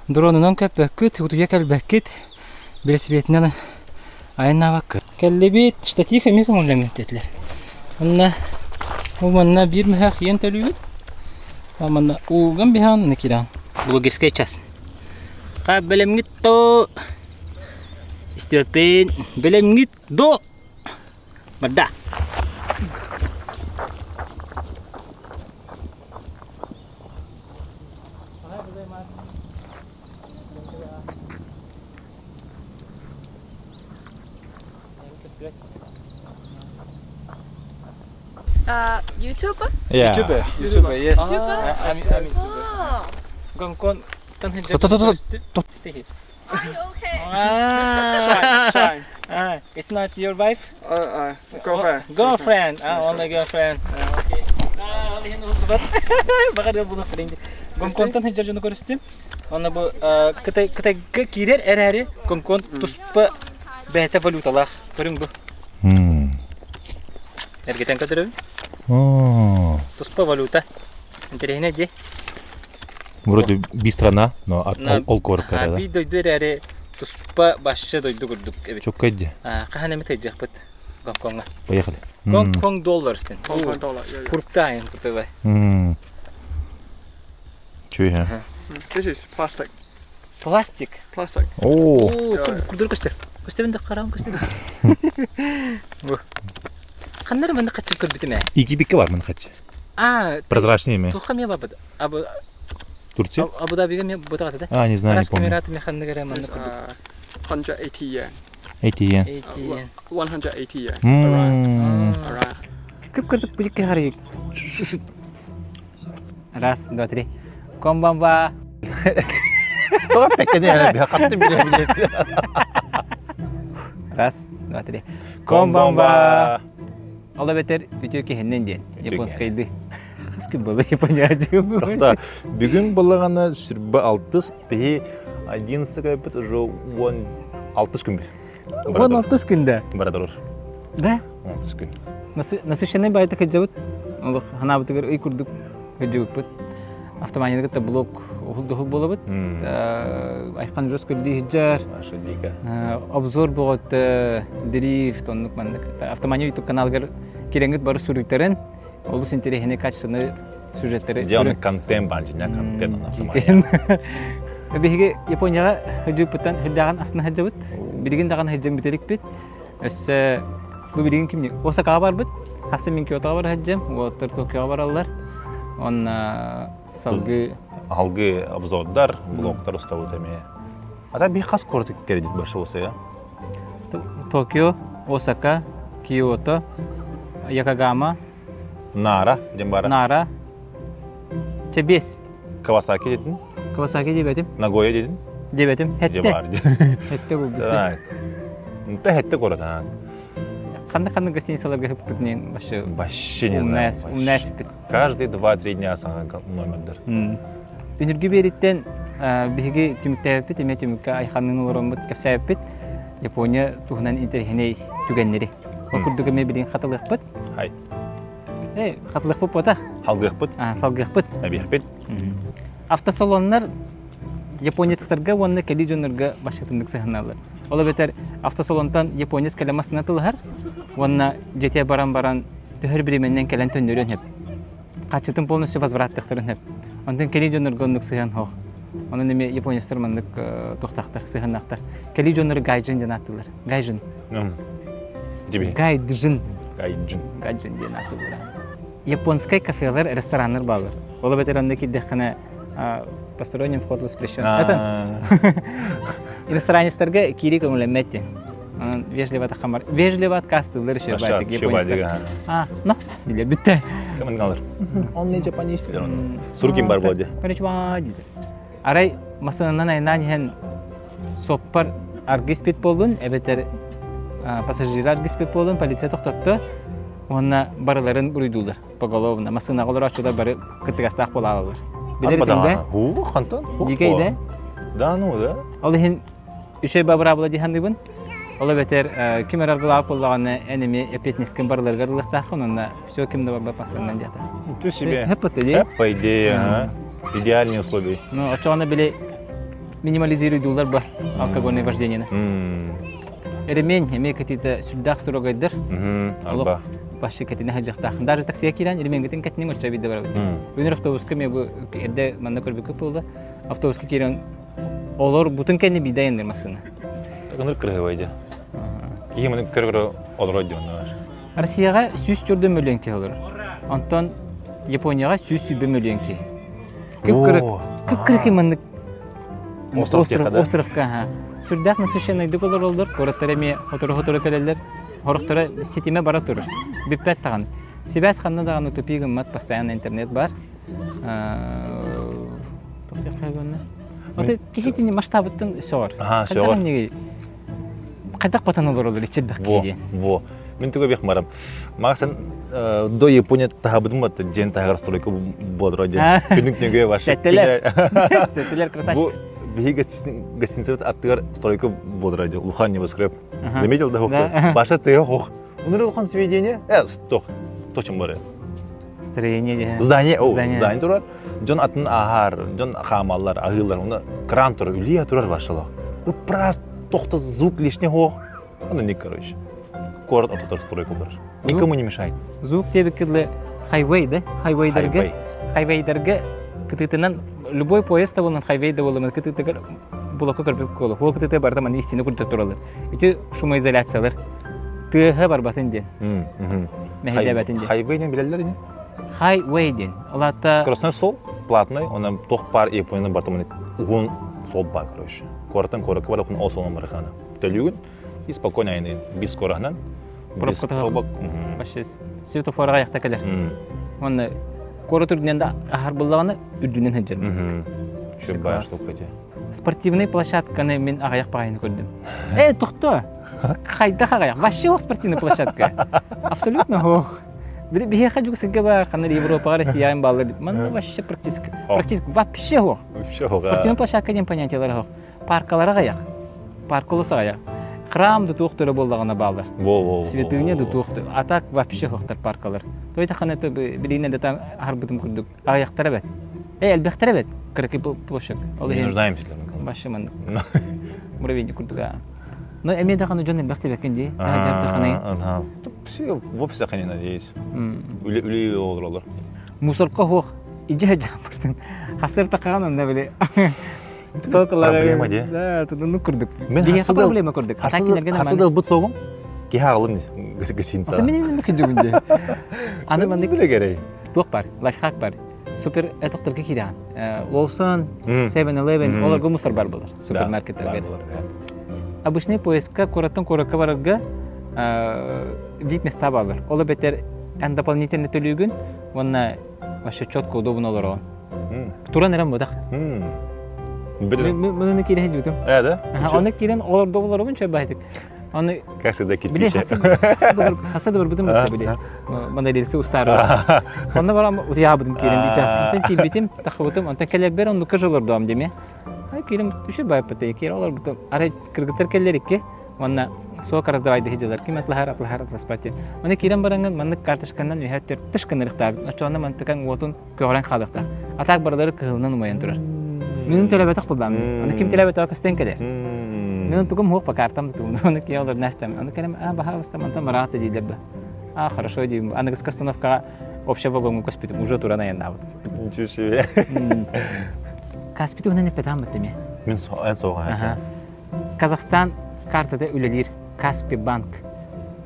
Speaker 3: Дронунан көппөккүт, утуйа кэлбэккит, велосипединэн айаннаабаккыт. Кэллибит, штатив эмиэ көҥүллэммит диэтилэр. Онно бу манна биир мөһөөх иэн төлүүбүт. Манна ууган биһаан киирэн. Блогерскай час. Ха бэлэмҥит то истиэппин бэлэмҥит до барда.
Speaker 8: YouTuber?
Speaker 4: Yeah.
Speaker 3: YouTuber. YouTuber, yes. I'm, I'm YouTuber. Гонконг. Stay here.
Speaker 8: Are you okay?
Speaker 3: Ah. Shine, Ah, it's not your wife?
Speaker 6: Girlfriend.
Speaker 3: Girlfriend. Ah, only girlfriend. Ah, okay. Баҕар булуох Гонконгтан сылдьар дьону көрүстүм. Онно бу Кытай Кытайга киирэр эрээри Гонконг туспа бэйэтэ валюталаах. Көрүҥ бу. Эргитэн көрдөрөбүн. Туспа валюта. Интэриэһинэй дии.
Speaker 4: Вроде би страна, но ол куоракка да.
Speaker 3: Биир дойду эрээри туспа башча дойду курдук эбит.
Speaker 4: Чоккай дии.
Speaker 3: Хаһан эмит ыйдьахпыт Гонкоҥҥа.
Speaker 4: Поехали.
Speaker 3: Гонконг доллар стен.
Speaker 6: Гонконг доллар.
Speaker 3: Курктаайын куртугай.
Speaker 4: Чуй ха.
Speaker 6: This is plastic.
Speaker 3: Пластик.
Speaker 6: Plastic.
Speaker 4: Оо.
Speaker 3: Курдур көстөр. Көстөбүн да хараам көстөр. Ханнары манна хаччы көрбүтүм ээ.
Speaker 4: Египетке бар мын хаччы.
Speaker 3: А,
Speaker 4: Прозрачный ме.
Speaker 3: Туха ме бабыт. Абу
Speaker 4: Турция?
Speaker 3: Абу Дабига ме бутагата да?
Speaker 4: А, не знаю, не
Speaker 3: Арабский
Speaker 4: помню.
Speaker 3: Эмираты ме ханнык эрэ манна курдук.
Speaker 6: 180 yen.
Speaker 4: 80 yen.
Speaker 3: 80 yen.
Speaker 6: 180 yen. Around. Around.
Speaker 3: Кып-кырдык бүлікке қарай. Раз, два, три. Конбанба. Раз, два, три. Конбанба. Ол эбэтэр үтүө киһиннэн диэн японскайды. Хас күн буолла Япония
Speaker 4: Тохта, бүгүн буллаҕына сүрбэ алтыс, биһи 11 кайбыт уже 16 күн бир.
Speaker 3: 16 күндэ.
Speaker 4: Бара турар.
Speaker 3: Да?
Speaker 4: 16 күн.
Speaker 3: Насыщенный байта кыдьабыт. Олох ханаабытыгар ый курдук кыдьыбыппыт. Автоманияны кытта блок уһул буолабыт. Айхан жос көрдүү сылдьар.
Speaker 4: Маша дико.
Speaker 3: Обзор боҕот дрифт оннук маннык. Автомания YouTube каналыгар кирэҥҥит бары суруйтарын олус интэриэһинэй качественный сюжеттары
Speaker 4: Где он контент бар дьиҥэ контент автомания.
Speaker 3: Биһиги Японияҕа сылдьыппыттан сылдьаҕын астына сылдьабыт. Билигин даҕаны сылдьан бүтэрикпит. Өссө бу билигин кимник Осакаҕа барбыт. Хасса мин Киотоҕа бара сылдьам, уолаттар Токиоҕа бараллар. Онно салгыы
Speaker 4: Алгы обзордар, блогтар устабыт эмиэ. А так би хас куораты кэрдит больше болса
Speaker 3: Токио, Осака, Киото, Якогама,
Speaker 4: Нара, диэн бара.
Speaker 3: Нара. Чэ бес.
Speaker 4: Кавасаки дедин?
Speaker 3: Кавасаки диэбэтим.
Speaker 4: Нагоя дедин?
Speaker 3: Диэбэтим.
Speaker 4: Дьэ
Speaker 3: Хэтте.
Speaker 4: баар.
Speaker 3: Хэтте булбут.
Speaker 4: Так. Нта хэтте куорат а.
Speaker 3: Ханна ханна гостиницаларга хыппытын вообще
Speaker 4: Вообще не знаю.
Speaker 3: Умная хыппыт.
Speaker 4: Каждые 2-3 дня саҥа номердар.
Speaker 3: Үнүргү биэриттэн биһиги түмүктээбиппит, эмиэ түмүккэ айханныын олороммут кэпсээбиппит Япония туһунан интэриэһинэй түгэннэри. Ол курдук эмиэ билигин хатылыахпыт.
Speaker 4: Хай.
Speaker 3: Э, хатылыахпыт буота.
Speaker 4: Халгыахпыт.
Speaker 3: Салгыахпыт.
Speaker 4: Эбиэхпит.
Speaker 3: Автосалоннар японецтарга уонна кэлии дьоннорго башатыннык сыһыналлар. Ол эбэтэр автосалонтан японец кэлэ массыына тылыһар уонна дьиэтигэр баран баран төһөр бириэмэннэн кэлэн төннөрүөн сөп. Хаччытын полностью возвраттыахтарын сөп. Онтон кэлии дьоннорго оннук сыһыан суох. Онон эмиэ японецтар маннык туохтаахтар, сыһыаннаахтар. Кэлии дьоннору гайджин диэн ааттыыллар. Гайжин. Гайджин.
Speaker 4: Гайджин.
Speaker 3: Гайджин диэн ааттыыллар. Японскай кафелар, рестораннар баалар. Ол эбэтэр онно киирдэххинэ посторонним вход воспрещен. Это ресторанистарга киирии көҥүлэммэт диэн. Онон вежливо тахамар. Вежливо отказтыыллар еще баайдык японецтар. А, ну, или бүтте.
Speaker 4: Кымын алыр. Он не japanese Сургин бар болды.
Speaker 3: Коничва дейді. Арай масынынан айнаан иһэн суоппар аргыспит буоллун, эбэтэр пассажир аргыспит буоллун, полиция тохтотто уонна барыларын буруйдуулар поголовно. Массыынаҕа олорооччулар бары кыттыгастаах буолаалалар. Билэр этиҥ
Speaker 4: Уу, хантан?
Speaker 3: Дикэй да?
Speaker 4: Да, ну да.
Speaker 3: Ол иһин үчүгэй бабыраабыла дии саныыбын. Ол эбэтэр ким эрэ аргылаах буоллаҕына эн эмиэ эппиэтинэскин барыларыгар ылыахтааххын уонна все ким да барбат массыынанан диэтэ.
Speaker 4: Ты себе.
Speaker 3: Хэп идея.
Speaker 4: По идее, ага. Идеальные условия.
Speaker 3: Ну, очоҕуна били минимализируйдуулар ба алкогольное вождение. Ремень эмиэ какие-то сүрдээх строгайдар.
Speaker 4: Арба.
Speaker 3: Вообще кэтинэ сылдьахтаах. Даже таксига киирэн ременгитин кэтинин оччо биирдэ барабыт. Үнүр автобуска эмиэ бу эрдэ манна көрбүккэ буолла. Автобуска киирэн олор бутун кэнни биирдэ айанныыр массыына.
Speaker 4: Ыныр кырыһыбай дии. Киһи маны көрө-көрө олорор дии онно.
Speaker 3: Россияҕа 104 мөлүйүөн киһи олорор. Онтон Японияҕа 120 мөлүйүөн киһи. Кып-кырык, кып-кырык маннык
Speaker 4: остров,
Speaker 3: островка аха. Сүрдээх насыщенныйдык олороллор, куораттар эмиэ хотору-хотору кэлэллэр, хорохторо ситимэ бара турар. Бүппэт даҕаны. Сибээс ханна даҕаны тупик гыммат, постоянно интернет бар. Ото киһи итини масштабыттан сөҕөр.
Speaker 4: Аха, сөҕөр.
Speaker 3: Хайдах батан олороллор иччирбэх
Speaker 4: Во,
Speaker 3: киһи диэн.
Speaker 4: во. Мин туга бих марам. Максан до Япония таһабытым бат дьен таһагар стройка бодро дьен. Күнүк нүгө ваше.
Speaker 3: Сеттелер. Сеттелер красавчик.
Speaker 4: Бу биһи гостиницабыт аттыгар стройка бодро дьен. Улахан небоскреб. Заметил да хохто? Баша тыга хох. Уныр улахан сведение. Э, тох. Точно бары.
Speaker 3: Строение дьэ.
Speaker 4: Здание, о, здание турар. Дьон атын аһар, дьон хаамаллар, аһыылар. Уна кран турар, үлие турар вашалах. Ыппырас тохто звук лишний хох. Ну, не, короче. Город ортотор стройка бар. Никому не мешает.
Speaker 3: Звук диэбиккэ хайвей да? Хайвейдерге хайвейдерге кытытынан любой поезд табылынан хайвей да болымын кытытыгар булакка көрбүп колу. Хуол кытыты барда маны истини курдук туралар. Ити шумоизоляциялар. Тыаһа барбатын диэн. Мэһэйдээбэтин диэн.
Speaker 4: Хайвей диэн билэллэр ини?
Speaker 3: Хайвей диэн. Ол аата
Speaker 4: Скоростной сол платный, онон туох баар Японияны бартамын уһун сол бар, короче. Куораттан куоракка бар, ол солон барахана. Төлүүгүн и спокойно айанныйын. Бис скоростынан.
Speaker 3: Пробка пробок. Вообще светофорга аяқта кэлэр. Онно куорат үрдүнэн да аһар буллаҕына үрдүнэн сылдьар.
Speaker 4: Шибай штука те.
Speaker 3: Спортивный площадканы мин аҕыйах баҕайыны көрдүм. Э, тохто! Хайдах аҕыйах? Вообще ох спортивный площадка. Абсолютно ох. Биһиэхэ дьук сырга бар, ханна Европаҕа Россияҕа бааллар. Манна вообще практически, практически вообще ох.
Speaker 4: Вообще ох.
Speaker 3: Спортивный площадка диэн понятиелар ох. Паркалара аҕыйах. Парка олус аҕыйах. Храм да туох төрө буоллаҕына бааллар. Святыня да туох а так вообще хохтар паркалар. Той тахана это билигин да аһарбытым курдук аҕыйахтара эбэт. Э, элбэхтэр эбэт. Кыракый площадь.
Speaker 4: Ол иһин нуждаемся для
Speaker 3: Башы маннык. Муравейник курдук аа. Но эмиэ даҕаны дьон элбэх тибэккин дии. Таһа
Speaker 4: Ага. Все в офисах они, надеюсь. Үле олоролор.
Speaker 3: Мусорка хуох. Иджи жамбырдын. Хасыр тақаған онда били.
Speaker 4: Проблема де.
Speaker 3: Да, ну курдук.
Speaker 4: Мен
Speaker 3: Биһиэхэ проблема курдук.
Speaker 4: Хасыдал бут соғым. Киһи аҕалым гостиница.
Speaker 3: Ата мен мен күдүгүн де. Аны маннык
Speaker 4: биле керек.
Speaker 3: Туох бар, лайфхак бар. Супер этохторга киирэн. Lawson, 7-Eleven, олорго мусор бар болар супермаркеттерге. Обычный поездка куораттан куоракка барарга вип места баалар. Ол эбэтэр эн дополнительный төлүүгүн уонна вообще четко удобно олороҕун. Туран эрэн бытах. Мыныны киирэн дьүтүм.
Speaker 4: Э, да?
Speaker 3: Оны киирэн олордо олоробун чөй баһытык. Оны
Speaker 4: Как всегда кирпичи.
Speaker 3: Хаса да барбытым бытта били. Монолитсы устары. Онно барам утуябытым киирэн бир час. Онтон киирбитим, тахыбытым, онтон кэлэрбэр оннукка жолордоом деме. Ай киирим үчү байыппыт киир олорбутум. Арай кыргыттар келлер икки. Онна сок раздавайды хидилер. Ким атлахар атлахар атласпати. Оны киирэн бараңын маннык карточканан үһәттер тыш кынырыктаабыт. Очоонно мантыкаң уотун көҕөрөн хаалыахтаах. А так барылары кыһылынан умайан турар. Мин төлөбөтөх буллам. Аны ким төлөбөтөҕө көстөн кэлэр. Мин тугум хуох картам тутум. Аны кие олор нэстем. Аны кэлем а баһаалыста мантан бараат дииллэр да. А хорошо диим. Аныгыска остановкаҕа общий вагоҥҥа көспүтүм. Уже туран айаннаабыт.
Speaker 4: Ничего себе.
Speaker 3: Каспий туһунан эппэтаан бытты ме.
Speaker 4: Мин эн соҕа.
Speaker 3: Казахстан картада үлэлиир Каспий банк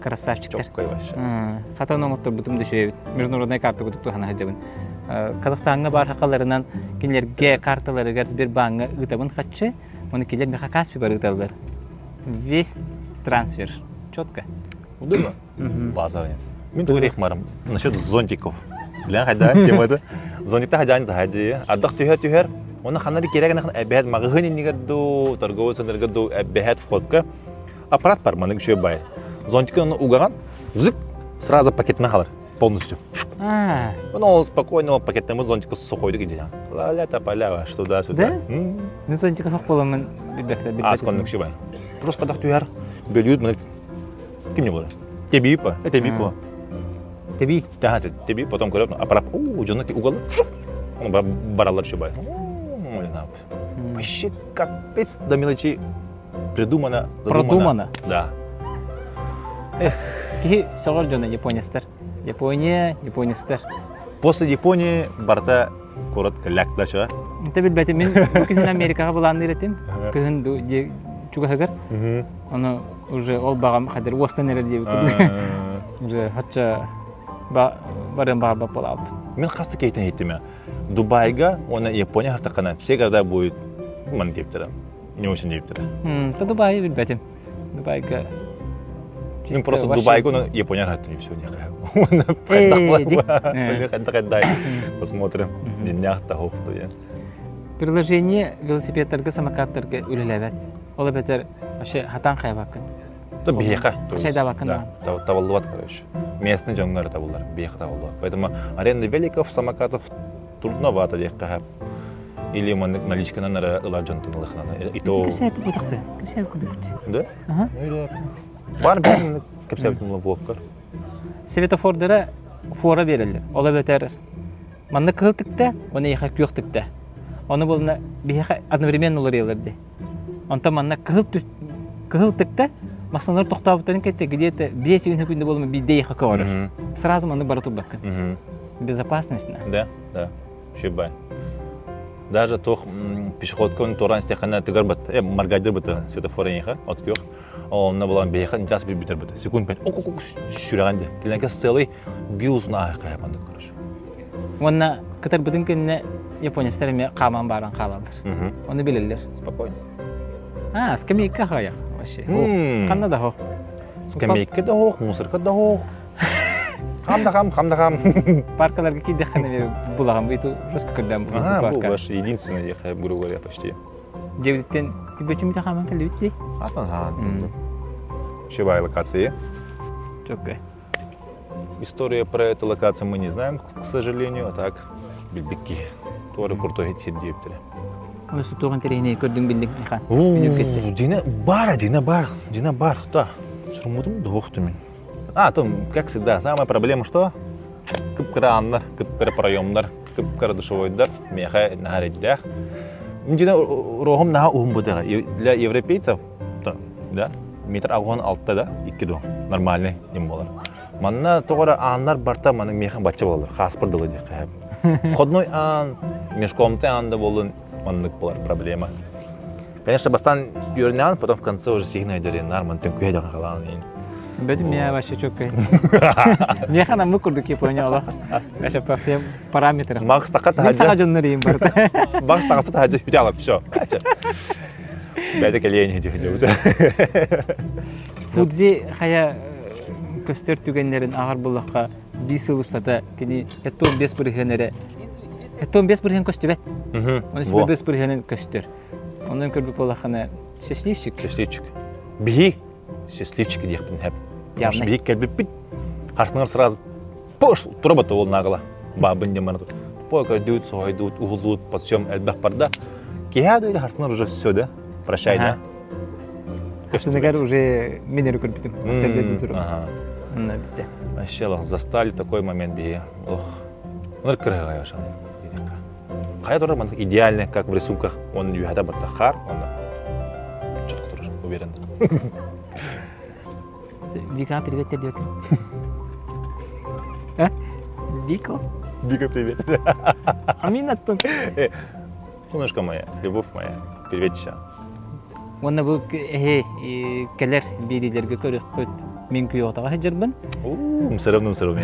Speaker 3: красавчиктар.
Speaker 4: Чоккой вообще.
Speaker 3: Хатан оҥотторбутум да үчүгэй эбит. Международная карта курдук туһана сылдьабын. Казахстаҥҥа баар хахаларынан кинилэргэ карталарыгар Сбербанҥа ыытабын хаччы, оны кинилэр миэхэ Каспий бар ыыталлар. Весь трансфер. Четко.
Speaker 4: Удобно? Базар нет. Мин тугу барым. Насчет зонтиков. Билэн хайда тема это. Зонтикта хадьаан таһадьы. Ардах түһэр түһэр. Оны ханна керек эбэһэт маҕаһыын иннигэр дуу, торговый центрга дуу эбэһэт входка аппарат бар маннык үчүгэй бай. Зонтикы оны угаҕан, зык, сразу пакетына халар полностью. Ну, он спокойно пакеттемы зонтика сухойдук идея. Ла-ля тополя, что туда-сюда.
Speaker 3: Да? Мен зонтика хох боламын билбэктэ
Speaker 4: Ас коннук шибай. Просто падах түһэр, бөлүүт маны ким не болар? Теби по, теби по.
Speaker 3: Теби.
Speaker 4: Да, теби, потом көрөп, аппарат, у, жонно угал, он баралар шибай. Вообще капец до мелочей придумано.
Speaker 3: Продумано.
Speaker 4: Да.
Speaker 3: Эх, киһи сөҕөр дьоно японецтар. Япония, японецтар.
Speaker 4: После Японии барта куорат кэллээк
Speaker 3: Ты билбэтим, мин бу күһүн Америкаҕа былаанныыр этим. Кыһын чугаһыгар. Ону уже ол баҕам хадыр уостан эрэр диэбит курдук. Уже хачча барыан баҕарбат буолаабыт.
Speaker 4: Мин хаста кейтен иһиттим Дубайга уонна Япония хартаххана все города будет ман диэптэрэ. Не очень диэптэрэ.
Speaker 3: Та Дубайы билбэтим. Дубайга
Speaker 4: Мин просто Дубайга уонна Япония хаттым и все не Посмотрим. Днях того, кто я.
Speaker 3: Приложение велосипедтарга, самокаттарга үлэлээбэт. Ол эбэтэр вообще хатан хайбаккын.
Speaker 4: То биһиэхэ.
Speaker 3: Хачайдаабаккын
Speaker 4: Да, табыллыбат, короче. Местный дьоҥҥо эрэ табыллар, биһиэхэ табыллыбат. Поэтому аренда великов, самокатов трудновато диэххэ Или маннык наличканан эрэ ылар дьонтон ылыхнана. И то...
Speaker 3: Кэпсээппит бутахты. Кэпсээп курдукпут.
Speaker 4: Да?
Speaker 3: Ага.
Speaker 4: Бар бэйэн кэпсээбитим блоккар.
Speaker 3: Светофордара фора береллер. Ол эбэтэр манна кыһыл тыкта, оны эйиэхэ күөх тыкта. Ону буолна биһиэхэ одновременно уларыйалар дии. Онтон манна кыһыл кыһыл тыкта массыыналар тохтообуттарын кэннэ где-то 5 секунд буолума биирдэ эйиэхэ көҕөрөр. Сразу маннык бара турбаккын. Безопасность.
Speaker 4: Да, да. Шибай. Даже туох пешеходка туораан истэххинэ тыгар бат, э, маргайдыр быты светофор эйиэхэ, от күөх. Онно булан биһиэхэ час бир бүтэр быты. Секунд пять, ок ок сүрэҕин дьэ. Килэнкэ целый биус на хайа маннык короче.
Speaker 3: Уонна кытарбытын кэннэ японецтар эмиэ хааман баран хаалаллар. Ону билэллэр.
Speaker 4: Спокойно.
Speaker 3: А, скамейка хаайах вообще. Ханна да хоох.
Speaker 4: Скамейка да хоох, мусорка да хоох. Хам да хам, хам да хам.
Speaker 3: Паркаларга киирдэххинэ булаҕын бу жестко көрдөөн бу
Speaker 4: парка. Бу ваш единственный, грубо говоря, почти.
Speaker 3: Дьэбиттэн күбөчүмүтэ хааман кэллибит дии.
Speaker 4: Атын хаан. Шибай локации.
Speaker 3: Чөккө.
Speaker 4: История про эту локацию мы не знаем, к сожалению, а так билбикки. Туора куртой хит диэптэрэ.
Speaker 3: Оны сутугун интэриэһинэй көрдүҥ биллиҥ айхан.
Speaker 4: Дина бар, Дина бар, Дина бар, да. Сурмутум дохтумин. А, там, как всегда, самая проблема что? Кып-кыра ааннар, кып-кыра проемнар, кып-кыра душевойдар, миэхэ наһаа эрэйдээх. Дьиҥэ уруоһум наһаа уһун бытыга. Для европейцев, да, метр агон алта да, икки до, нормальный нем болар. Манна тоҕо эрэ ааннар барта маны миэхэ бачча буолалар, хааспар дылы диэххэ Входной аан, межкомнатный аан да буоллун, маннык буолар проблема. Конечно, бастаан үөрэнэҕин, потом в конце уже сигнай дьарыйаннар, мантан күһэ дьаха халаан иин.
Speaker 3: Бөтүм меня вообще чөккөй. Меха нам курдук Япония олох. Вообще по всем параметрам.
Speaker 4: Макс тақа
Speaker 3: Мин саха дьоннор иин барыта.
Speaker 4: Макс таҕаста таһадьы бүтэ все. Бәйде кэлиэн хиджи хиджи
Speaker 3: Фудзи хайа көстөр түгэннэрин аҕар буллахха биир сыл устата кини 75 бырыһыан эрэ 75 бырыһыан көстүбэт. Оны 75 бырыһыанын көстөр. Онон көрбүт буоллаххына счастливчик.
Speaker 4: Счастливчик. Биһи счастливчик диэхпин хэп. Явно. Биһи кэлбиппит. Харсынар сразу пош турабата ол нагала. Бабын демана тут. По көрдүүт, сойдуут, уһулуут, подсъем элбэх барда. Киһа да харсынар уже все да. Прощай да.
Speaker 3: Харсыныгар уже мен эрэ көрбүтүм. Сэргэти турум. Онно битте.
Speaker 4: Вообще застали такой момент биһи. Ох. Онор кырыгай ошон. Хайа турар маннык идеальный, как в рисунках, он үһэтэ барта хаар, онно четко турар, уверен.
Speaker 3: Вика, привет тебе. А? Вико?
Speaker 4: Вика, привет.
Speaker 3: Амина тут.
Speaker 4: Солнышко моя, любовь моя, привет еще.
Speaker 3: Уонна бу эһи кэлэр биэриилэргэ көрүөхпүт мин Киотоҕа сылдьарбын.
Speaker 4: Уу, мсырым мсырым.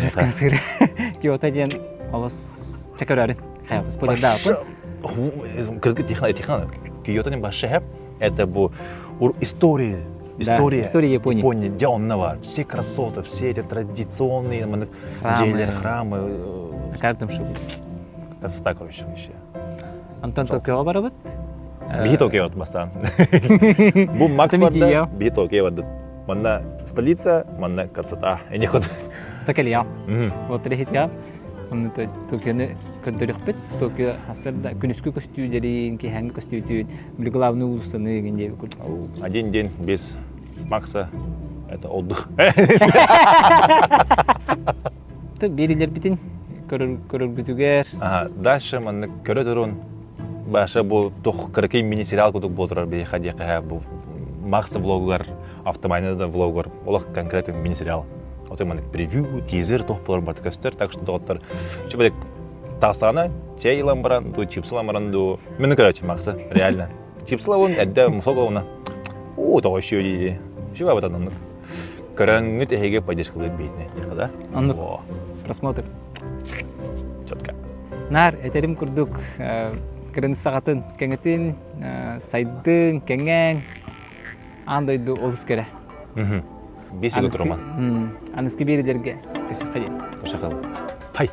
Speaker 3: Киото диэн олус Чэ көрөөрүн. Хайа, спойлердааппын.
Speaker 4: Тихо, тихо. Киото не башшэһэ. Это бу история. История.
Speaker 3: История Японии.
Speaker 4: Япония, где он навар. Все красоты, все эти традиционные храмы. храмы.
Speaker 3: На каждом шагу.
Speaker 4: Красота, короче, вообще.
Speaker 3: Антон Токиоҕа барабыт.
Speaker 4: Биһи Токио бастаан. Бу Макс барда, биһи Токио барды. Манна столица, манна красота. Эне ход.
Speaker 3: Такалия. Вот рехитя. Онно Токионы көрдөрүөхпүт. Токио сарсыарда күнүскү көстүүлэрин, киэһээҥҥи көстүүтүн, били главный уулуссаны игин диэбит курдук.
Speaker 4: Один день без Макса это отдых.
Speaker 3: Биэрилэрбитин көрөргүтүгэр.
Speaker 4: Ага, дальше маннык көрө турун. Баша бу тух кыракый мини-сериал курдук буолтурар биһиэхэ диэххэ бу Макс влогугар, автомайна да влогугар олох конкретный мини-сериал. Отой маннык превью, тизер туох буолар барыта көстөр, так что доҕоттор чүбэлик таастаҕына чэй ылан баран ду чипсы ылан баран ду мин короче Макса реально чипсы ылабын эрдэ мусок ылабына уу тоҕо үчүгэй дии үчүгэй бата оннук көрөҥҥүт эһиги поддержкалыыр биһитинэ диэххэ да
Speaker 3: оннук просмотр
Speaker 4: четко
Speaker 3: наар этерим курдук кырын саҕатын кэҥэтин сайдыҥ кэҥээҥ аан дойду олус кэрэ.
Speaker 4: Бес Роман.
Speaker 3: Аныскы биэрилэргэ көсөххө диэн.
Speaker 4: Көсөххө. Хай.